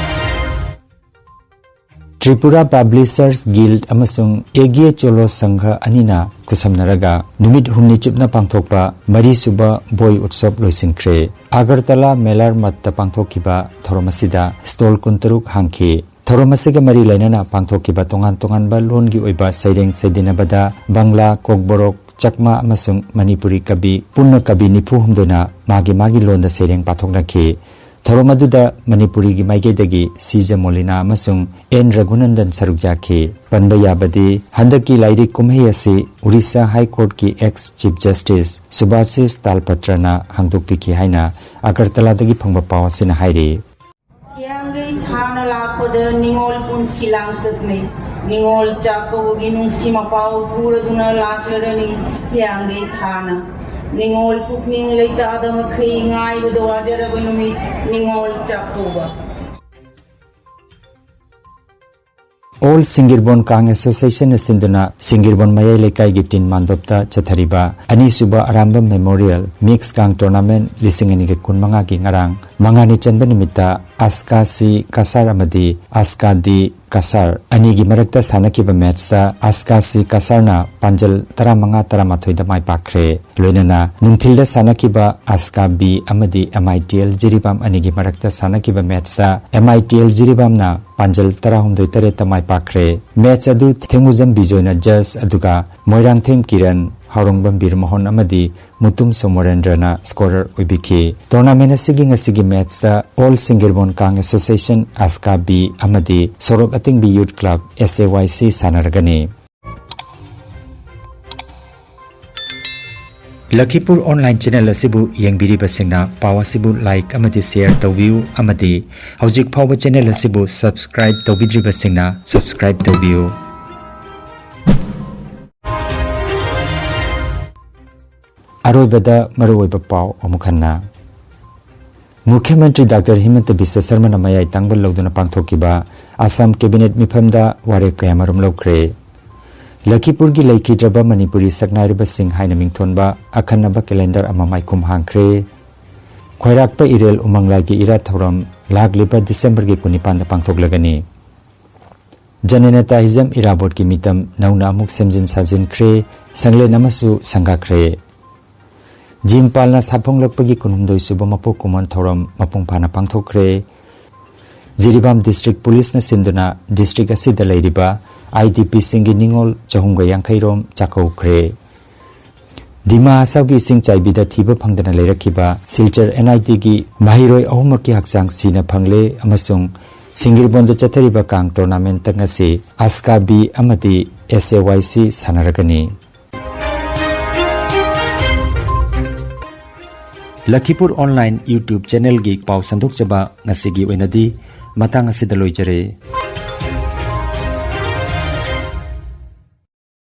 ꯇ꯭ꯔꯤꯄꯨꯔꯥ ꯄꯕ꯭ꯂꯤꯁꯔꯁ ꯒꯤꯜꯗ ꯑꯃꯁꯨꯡ ꯑꯦꯒꯤꯌꯦ ꯆꯣꯂꯣ ꯁꯪꯘ ꯑꯅꯤꯅ ꯈꯨꯠꯁꯝꯅꯔꯒ ꯅꯨꯃꯤꯠ ꯍꯨꯝꯅꯤ ꯆꯨꯞꯅ ꯄꯥꯡꯊꯣꯛꯄ ꯃꯔꯤꯁꯨꯕ ꯕꯣꯏ ꯎꯠꯁꯕ ꯂꯣꯏꯁꯤꯟꯈ꯭ꯔꯦ꯫ ꯑꯒꯔꯇꯂꯥ ꯃꯦꯂꯥꯔ ꯃꯠꯇ ꯄꯥꯡꯊꯣꯛꯈꯤꯕ ꯊꯧꯔꯝ ꯑꯁꯤꯗ ꯁ꯭ꯇꯣꯜ ꯀꯨꯟꯇꯔꯨꯛ ꯍꯥꯡꯈꯤ꯫ ꯊꯧꯔꯝ ꯑꯁꯤꯒ ꯃꯔꯤ ꯂꯩꯅꯅ ꯄꯥꯡꯊꯣꯛꯈꯤꯕ ꯇꯣꯉꯥꯟ ꯇꯣꯉꯥꯟꯕ ꯂꯣꯟꯒꯤ ꯑꯣꯏꯕ ꯁꯩꯔꯦꯡ ꯁꯩꯗꯤꯟꯅꯕꯗ ꯕꯪꯂꯥ, ꯀꯣꯛꯕꯣꯔꯣꯛ, ꯆꯛꯃꯥ ꯑꯃꯁꯨꯡ ꯃꯅꯤꯄꯨꯔꯤ ꯀꯕꯤ ꯄꯨꯟꯅ ꯀꯕꯤ ꯅꯤꯐꯨ ꯍꯨꯝꯗꯣꯏꯅ ꯃꯥꯒꯤ ꯃꯥꯒꯤ ꯂꯣꯟꯗ ꯁꯩꯔꯦꯡ ꯄꯥꯊꯣꯛꯅꯈꯤ꯫ ꯊꯧꯔꯝ ꯑꯗꯨꯗ ꯃꯅꯤꯄꯨꯔꯤꯒꯤ ꯃꯥꯏꯀꯩꯗꯒꯤ ꯁꯤꯖ ꯃꯣꯂꯤꯅꯥ ꯑꯃꯁꯨꯡ ꯑꯦꯟ ꯔꯘꯨꯅꯟꯗꯟ ꯁꯔꯨꯛ ꯌꯥꯈꯤ꯫ ꯄꯟꯕ ꯌꯥꯕꯗꯤ, ꯍꯟꯗꯛꯀꯤ ꯂꯥꯏꯔꯤꯛ ꯀꯨꯝꯍꯩ ꯑꯁꯤ ꯎꯔꯤꯁꯥ ꯍꯥꯏ ꯀꯣꯔꯠꯀꯤ ꯑꯦꯛꯁ ꯆꯤꯐ ꯖꯁꯇꯤꯁ ꯁꯨꯚꯥꯁꯤꯁ ꯇꯥꯜꯄꯇ꯭ꯔꯅ ꯍꯥꯡꯗꯣꯛꯄꯤꯈꯤ ꯍꯥꯏꯅ ꯑꯒꯔꯇꯂꯥꯗꯒꯤ ꯐꯪꯕ ꯄꯥꯎ ꯑꯁꯤꯅ ꯍꯥꯏꯔꯤ꯫ ꯍꯤꯌꯥꯡꯒꯩ ꯊꯥꯅ ꯂꯥꯛꯄꯗ ꯅꯤꯉꯣꯜ ꯄꯨꯟꯁꯤ ꯂꯥꯡꯇꯛꯅꯩ꯫ ꯅꯤꯉꯣꯜ ꯆꯥꯛꯀꯧꯕꯒꯤ ꯅꯨꯡꯁꯤ ꯃꯄꯥꯎ ꯄꯨꯔꯗꯨꯅ ꯂꯥꯛꯂꯔꯅꯤ ꯍꯤꯌꯥꯡꯒꯩ ꯊꯥꯅ꯫ ꯅꯤꯉꯣꯜ ꯄꯨꯛꯅꯤꯡ ꯂꯩꯇꯥꯗ ꯃꯈꯩ ꯉꯥꯏꯕꯗ ꯋꯥꯖꯔꯕ ꯅꯨꯃꯤꯠ ꯅꯤꯉꯣꯜ ꯆꯥꯛꯀꯧꯕ꯫ ꯑꯣꯜ ꯁꯤꯡꯒꯤꯔꯕꯣꯟ ꯀꯥꯡ ꯑꯦꯁꯣꯁꯤꯌꯦꯁꯟꯅ ꯁꯤꯟꯗꯨꯅ ꯁꯤꯡꯒꯤꯔꯕꯣꯟ ꯃꯌꯥꯏ ꯂꯩꯀꯥꯏꯒꯤ ꯇꯤꯟ ꯃꯥꯟꯗꯣꯞꯇ ꯆꯠꯊꯔꯤꯕ ꯑꯅꯤꯁꯨꯕ ꯑꯔꯥꯝꯕꯝ ꯃꯦꯃꯣꯔꯤꯌꯦꯜ ꯃꯤꯛꯁ ꯀꯥꯡ ꯇꯣꯔꯅꯥꯃꯦꯟ ꯂꯤꯁꯤꯡ ꯑꯅꯤꯒ ꯀꯨꯟꯃꯉꯥꯒꯤ ꯉꯔꯥꯡ ꯃꯉꯥꯅꯤ ꯆꯟꯕ ꯅꯨꯃꯤꯠꯇ ꯑꯁꯀꯥ ꯁꯤ ꯀꯁꯥꯔ ꯑꯃꯗꯤ ꯑꯁꯀꯥ ꯗꯤ ꯀꯁꯥꯔ ꯑꯅꯤꯒꯤ ꯃꯔꯛꯇ ꯁꯥꯟꯅꯈꯤꯕ ꯃꯦꯠꯆꯇ ꯑꯁꯀꯥ ꯁꯤ ꯀꯁꯥꯔꯅ ꯄꯥꯟꯖꯜ ꯇꯔꯥꯃꯉꯥ ꯇꯔꯥꯃꯥꯊꯣꯏꯗ ꯃꯥꯏ ꯄꯥꯛꯈ꯭ꯔꯦ꯫ ꯂꯣꯏꯅꯅ ꯅꯨꯡꯊꯤꯜꯗ ꯁꯥꯟꯅꯈꯤꯕ ꯑꯁꯀꯥ ꯕꯤ ꯑꯃꯗꯤ ꯑꯦꯝ ꯑꯥꯏ ꯇꯤ ꯑꯦꯜ ꯖꯤꯔꯤꯕꯥꯝ ꯑꯅꯤꯒꯤ ꯃꯔꯛꯇ ꯁꯥꯟꯅꯈꯤꯕ ꯃꯦꯠꯆꯇ ꯑꯦꯝ ꯑꯥꯏ ꯇꯤ ꯑꯦꯜ ꯖꯤꯔꯤꯕꯥꯝꯅ ꯄꯥꯟꯖꯜ ꯇꯔꯥꯍꯨꯝꯗꯣꯏ ꯇꯔꯦꯠꯇ ꯃꯥꯏ ꯄꯥꯛꯈ꯭ꯔꯦ꯫ ꯃꯦꯠꯆ ꯑꯗꯨ ꯊꯦꯡꯉꯨꯖꯝ ꯕꯤꯖꯣꯏꯅ ꯖꯁ ꯑꯗꯨꯒ ꯃꯣꯏꯔꯥꯡꯊꯦꯝ ꯀꯤꯔꯟ, ꯍꯥꯎꯔꯣꯡꯕꯝ ꯕꯤꯔꯃꯣꯍꯟ ꯑꯃꯗꯤ ꯃꯨꯇꯨꯝ ꯁꯣꯃꯣꯔꯦꯟꯗ꯭ꯔꯅ ꯁ꯭ꯀꯣꯔꯔ ꯑꯣꯏꯕꯤꯈꯤ꯫ ꯇꯣꯔꯅꯥꯃꯦꯟ ꯑꯁꯤꯒꯤ ꯉꯁꯤꯒꯤ ꯃꯦꯠꯆꯇ ꯑꯣꯜ ꯁꯤꯡꯒꯤꯔꯕꯣꯟ ꯀꯥꯡ ꯑꯦꯁꯣꯁꯤꯌꯦꯁꯟ ꯑꯁꯀꯥ ꯕꯤ ꯑꯃꯗꯤ ꯁꯣꯔꯣꯛ ꯑꯇꯤꯡꯕꯤ ꯌꯨꯠ ꯀ꯭ꯂꯕ ꯑꯦꯁ ꯑꯦ ꯋꯥꯏ ꯁꯤ ꯁꯥꯟꯅꯔꯒꯅꯤ꯫ ꯂꯈꯤꯄꯨꯔ ꯑꯣꯟꯂꯥꯏꯟ ꯆꯦꯅꯦꯜ ꯑꯁꯤꯕꯨ ꯌꯦꯡꯕꯤꯔꯤꯕꯁꯤꯡꯅ ꯄꯥꯎ ꯑꯁꯤꯕꯨ ꯂꯥꯏꯛ ꯑꯃꯗꯤ ꯁꯦꯌꯔ ꯇꯧꯕꯤꯌꯨ ꯑꯃꯗꯤ ꯍꯧꯖꯤꯛ ꯐꯥꯎꯕ ꯆꯦꯅꯦꯜ ꯑꯁꯤꯕꯨ ꯁꯕꯁꯀ꯭ꯔꯥꯏꯕ ꯇꯧꯕꯤꯗ꯭ꯔꯤꯕꯁꯤꯡꯅ ꯁꯕꯁꯀ꯭ꯔꯥꯏꯕ ꯇꯧꯕꯤꯌꯨ꯫ ꯑꯔꯣꯏꯕꯗ ꯃꯔꯨꯑꯣꯏꯕ ꯄꯥꯎ ꯑꯃꯨꯛ ꯍꯟꯅ꯫ ꯃꯨꯈ꯭ꯌ ꯃꯟꯇ꯭ꯔꯤ ꯗꯥꯛꯇꯔ ꯍꯤꯃꯟꯇ ꯕꯤꯁ꯭ꯋ ꯁꯔꯃꯅ ꯃꯌꯥꯏ ꯇꯥꯡꯕ ꯂꯧꯗꯨꯅ ꯄꯥꯡꯊꯣꯛꯈꯤꯕ ꯑꯁꯥꯝ ꯀꯦꯕꯤꯅꯦꯠ ꯃꯤꯐꯝꯗ ꯋꯥꯔꯦꯞ ꯀꯌꯥꯃꯔꯨꯝ ꯂꯧꯈ꯭ꯔꯦ꯫ ꯂꯈꯤꯄꯨꯔꯒꯤ ꯂꯩꯈꯤꯗ꯭ꯔꯕ ꯃꯅꯤꯄꯨꯔꯤ ꯁꯛꯅꯥꯏꯔꯕꯁꯤꯡ ꯍꯥꯏꯅ ꯃꯤꯡꯊꯣꯟꯕ ꯑꯈꯟꯅꯕ ꯀꯦꯂꯦꯟꯗꯔ ꯑꯃ ꯃꯥꯏꯈꯨꯝ ꯍꯥꯡꯈ꯭ꯔꯦ꯫ ꯈ꯭ꯋꯥꯏꯔꯥꯛꯄ ꯏꯔꯦꯜ ꯎꯃꯪ ꯂꯥꯏꯒꯤ ꯏꯔꯥꯠ ꯊꯧꯔꯝ ꯂꯥꯛꯂꯤꯕ ꯗꯤꯁꯦꯝꯕꯔꯒꯤ ꯀꯨꯟꯅꯤꯄꯥꯟꯗ ꯄꯥꯡꯊꯣꯛꯂꯒꯅꯤ꯫ ꯖꯅꯅꯦꯇꯥ ꯍꯤꯖꯝ ꯏꯔꯥꯕꯣꯠꯀꯤ ꯃꯤꯇꯝ ꯅꯧꯅ ꯑꯃꯨꯛ ꯁꯦꯝꯖꯤꯟ ꯁꯥꯖꯤꯟꯈ꯭ꯔꯦ, ꯁꯪꯂꯦꯟ ꯑꯃꯁꯨ ꯁꯪꯒꯥꯈ꯭ꯔꯦ꯫ ꯖꯤꯝꯄꯥꯜꯅ ꯁꯥꯐꯣꯡꯂꯛꯄꯒꯤ ꯀꯨꯟꯍꯨꯝꯗꯣꯏ ꯁꯨꯕ ꯃꯄꯣꯛ ꯀꯨꯝꯑꯣꯟ ꯊꯧꯔꯝ ꯃꯄꯨꯡ ꯐꯥꯅ ꯄꯥꯡꯊꯣꯛꯈ꯭ꯔꯦ꯫ ꯖꯤꯔꯤꯕꯥꯝ ꯗꯤꯁꯇ꯭ꯔꯤꯛ ꯄꯨꯂꯤꯁꯅ ꯁꯤꯟꯗꯨꯅ ꯗꯤꯁꯇ꯭ꯔꯤꯛ ꯑꯁꯤꯗ ꯂꯩꯔꯤꯕ ꯑꯥꯏ ꯗꯤ ꯄꯤꯁꯤꯡꯒꯤ ꯅꯤꯉꯣꯜ ꯆꯍꯨꯝꯒ ꯌꯥꯡꯈꯩ ꯔꯣꯝ ꯆꯥꯛꯀꯧꯈ꯭ꯔꯦ꯫ ꯗꯤꯃꯥ ꯍꯁꯥꯎꯒꯤ ꯏꯁꯤꯡ ꯆꯥꯏꯕꯤꯗ ꯊꯤꯕ ꯐꯪꯗꯅ ꯂꯩꯔꯛꯈꯤꯕ ꯁꯤꯜꯆꯔ ꯑꯦꯟ ꯑꯥꯏ ꯇꯤꯒꯤ ꯃꯍꯩꯔꯣꯏ ꯑꯍꯨꯝꯃꯛꯀꯤ ꯍꯛꯆꯥꯡ ꯁꯤꯅ ꯐꯪꯂꯦ ꯑꯃꯁꯨꯡ ꯁꯤꯡꯒꯤꯔꯕꯣꯟꯗ ꯆꯠꯊꯔꯤꯕ ꯀꯥꯡ ꯇꯣꯔꯅꯥꯃꯦꯟꯇ ꯉꯁꯤ ꯑꯁꯀꯥ ꯕꯤ ꯑꯃꯗꯤ ꯑꯦꯁ ꯑꯦ ꯋꯥꯏ ꯁꯤ ꯁꯥꯟꯅꯔꯒꯅꯤ꯫ ꯂꯈꯤꯄꯨꯔ ꯑꯣꯟꯂꯥꯏꯟ YouTube ꯆꯦꯅꯦꯜꯒꯤ ꯄꯥꯎ ꯁꯟꯗꯣꯛꯆꯕ ꯉꯁꯤꯒꯤ ꯑꯣꯏꯅꯗꯤ ꯃꯇꯥꯡ ꯑꯁꯤꯗ ꯂꯣꯏꯖꯔꯦ꯫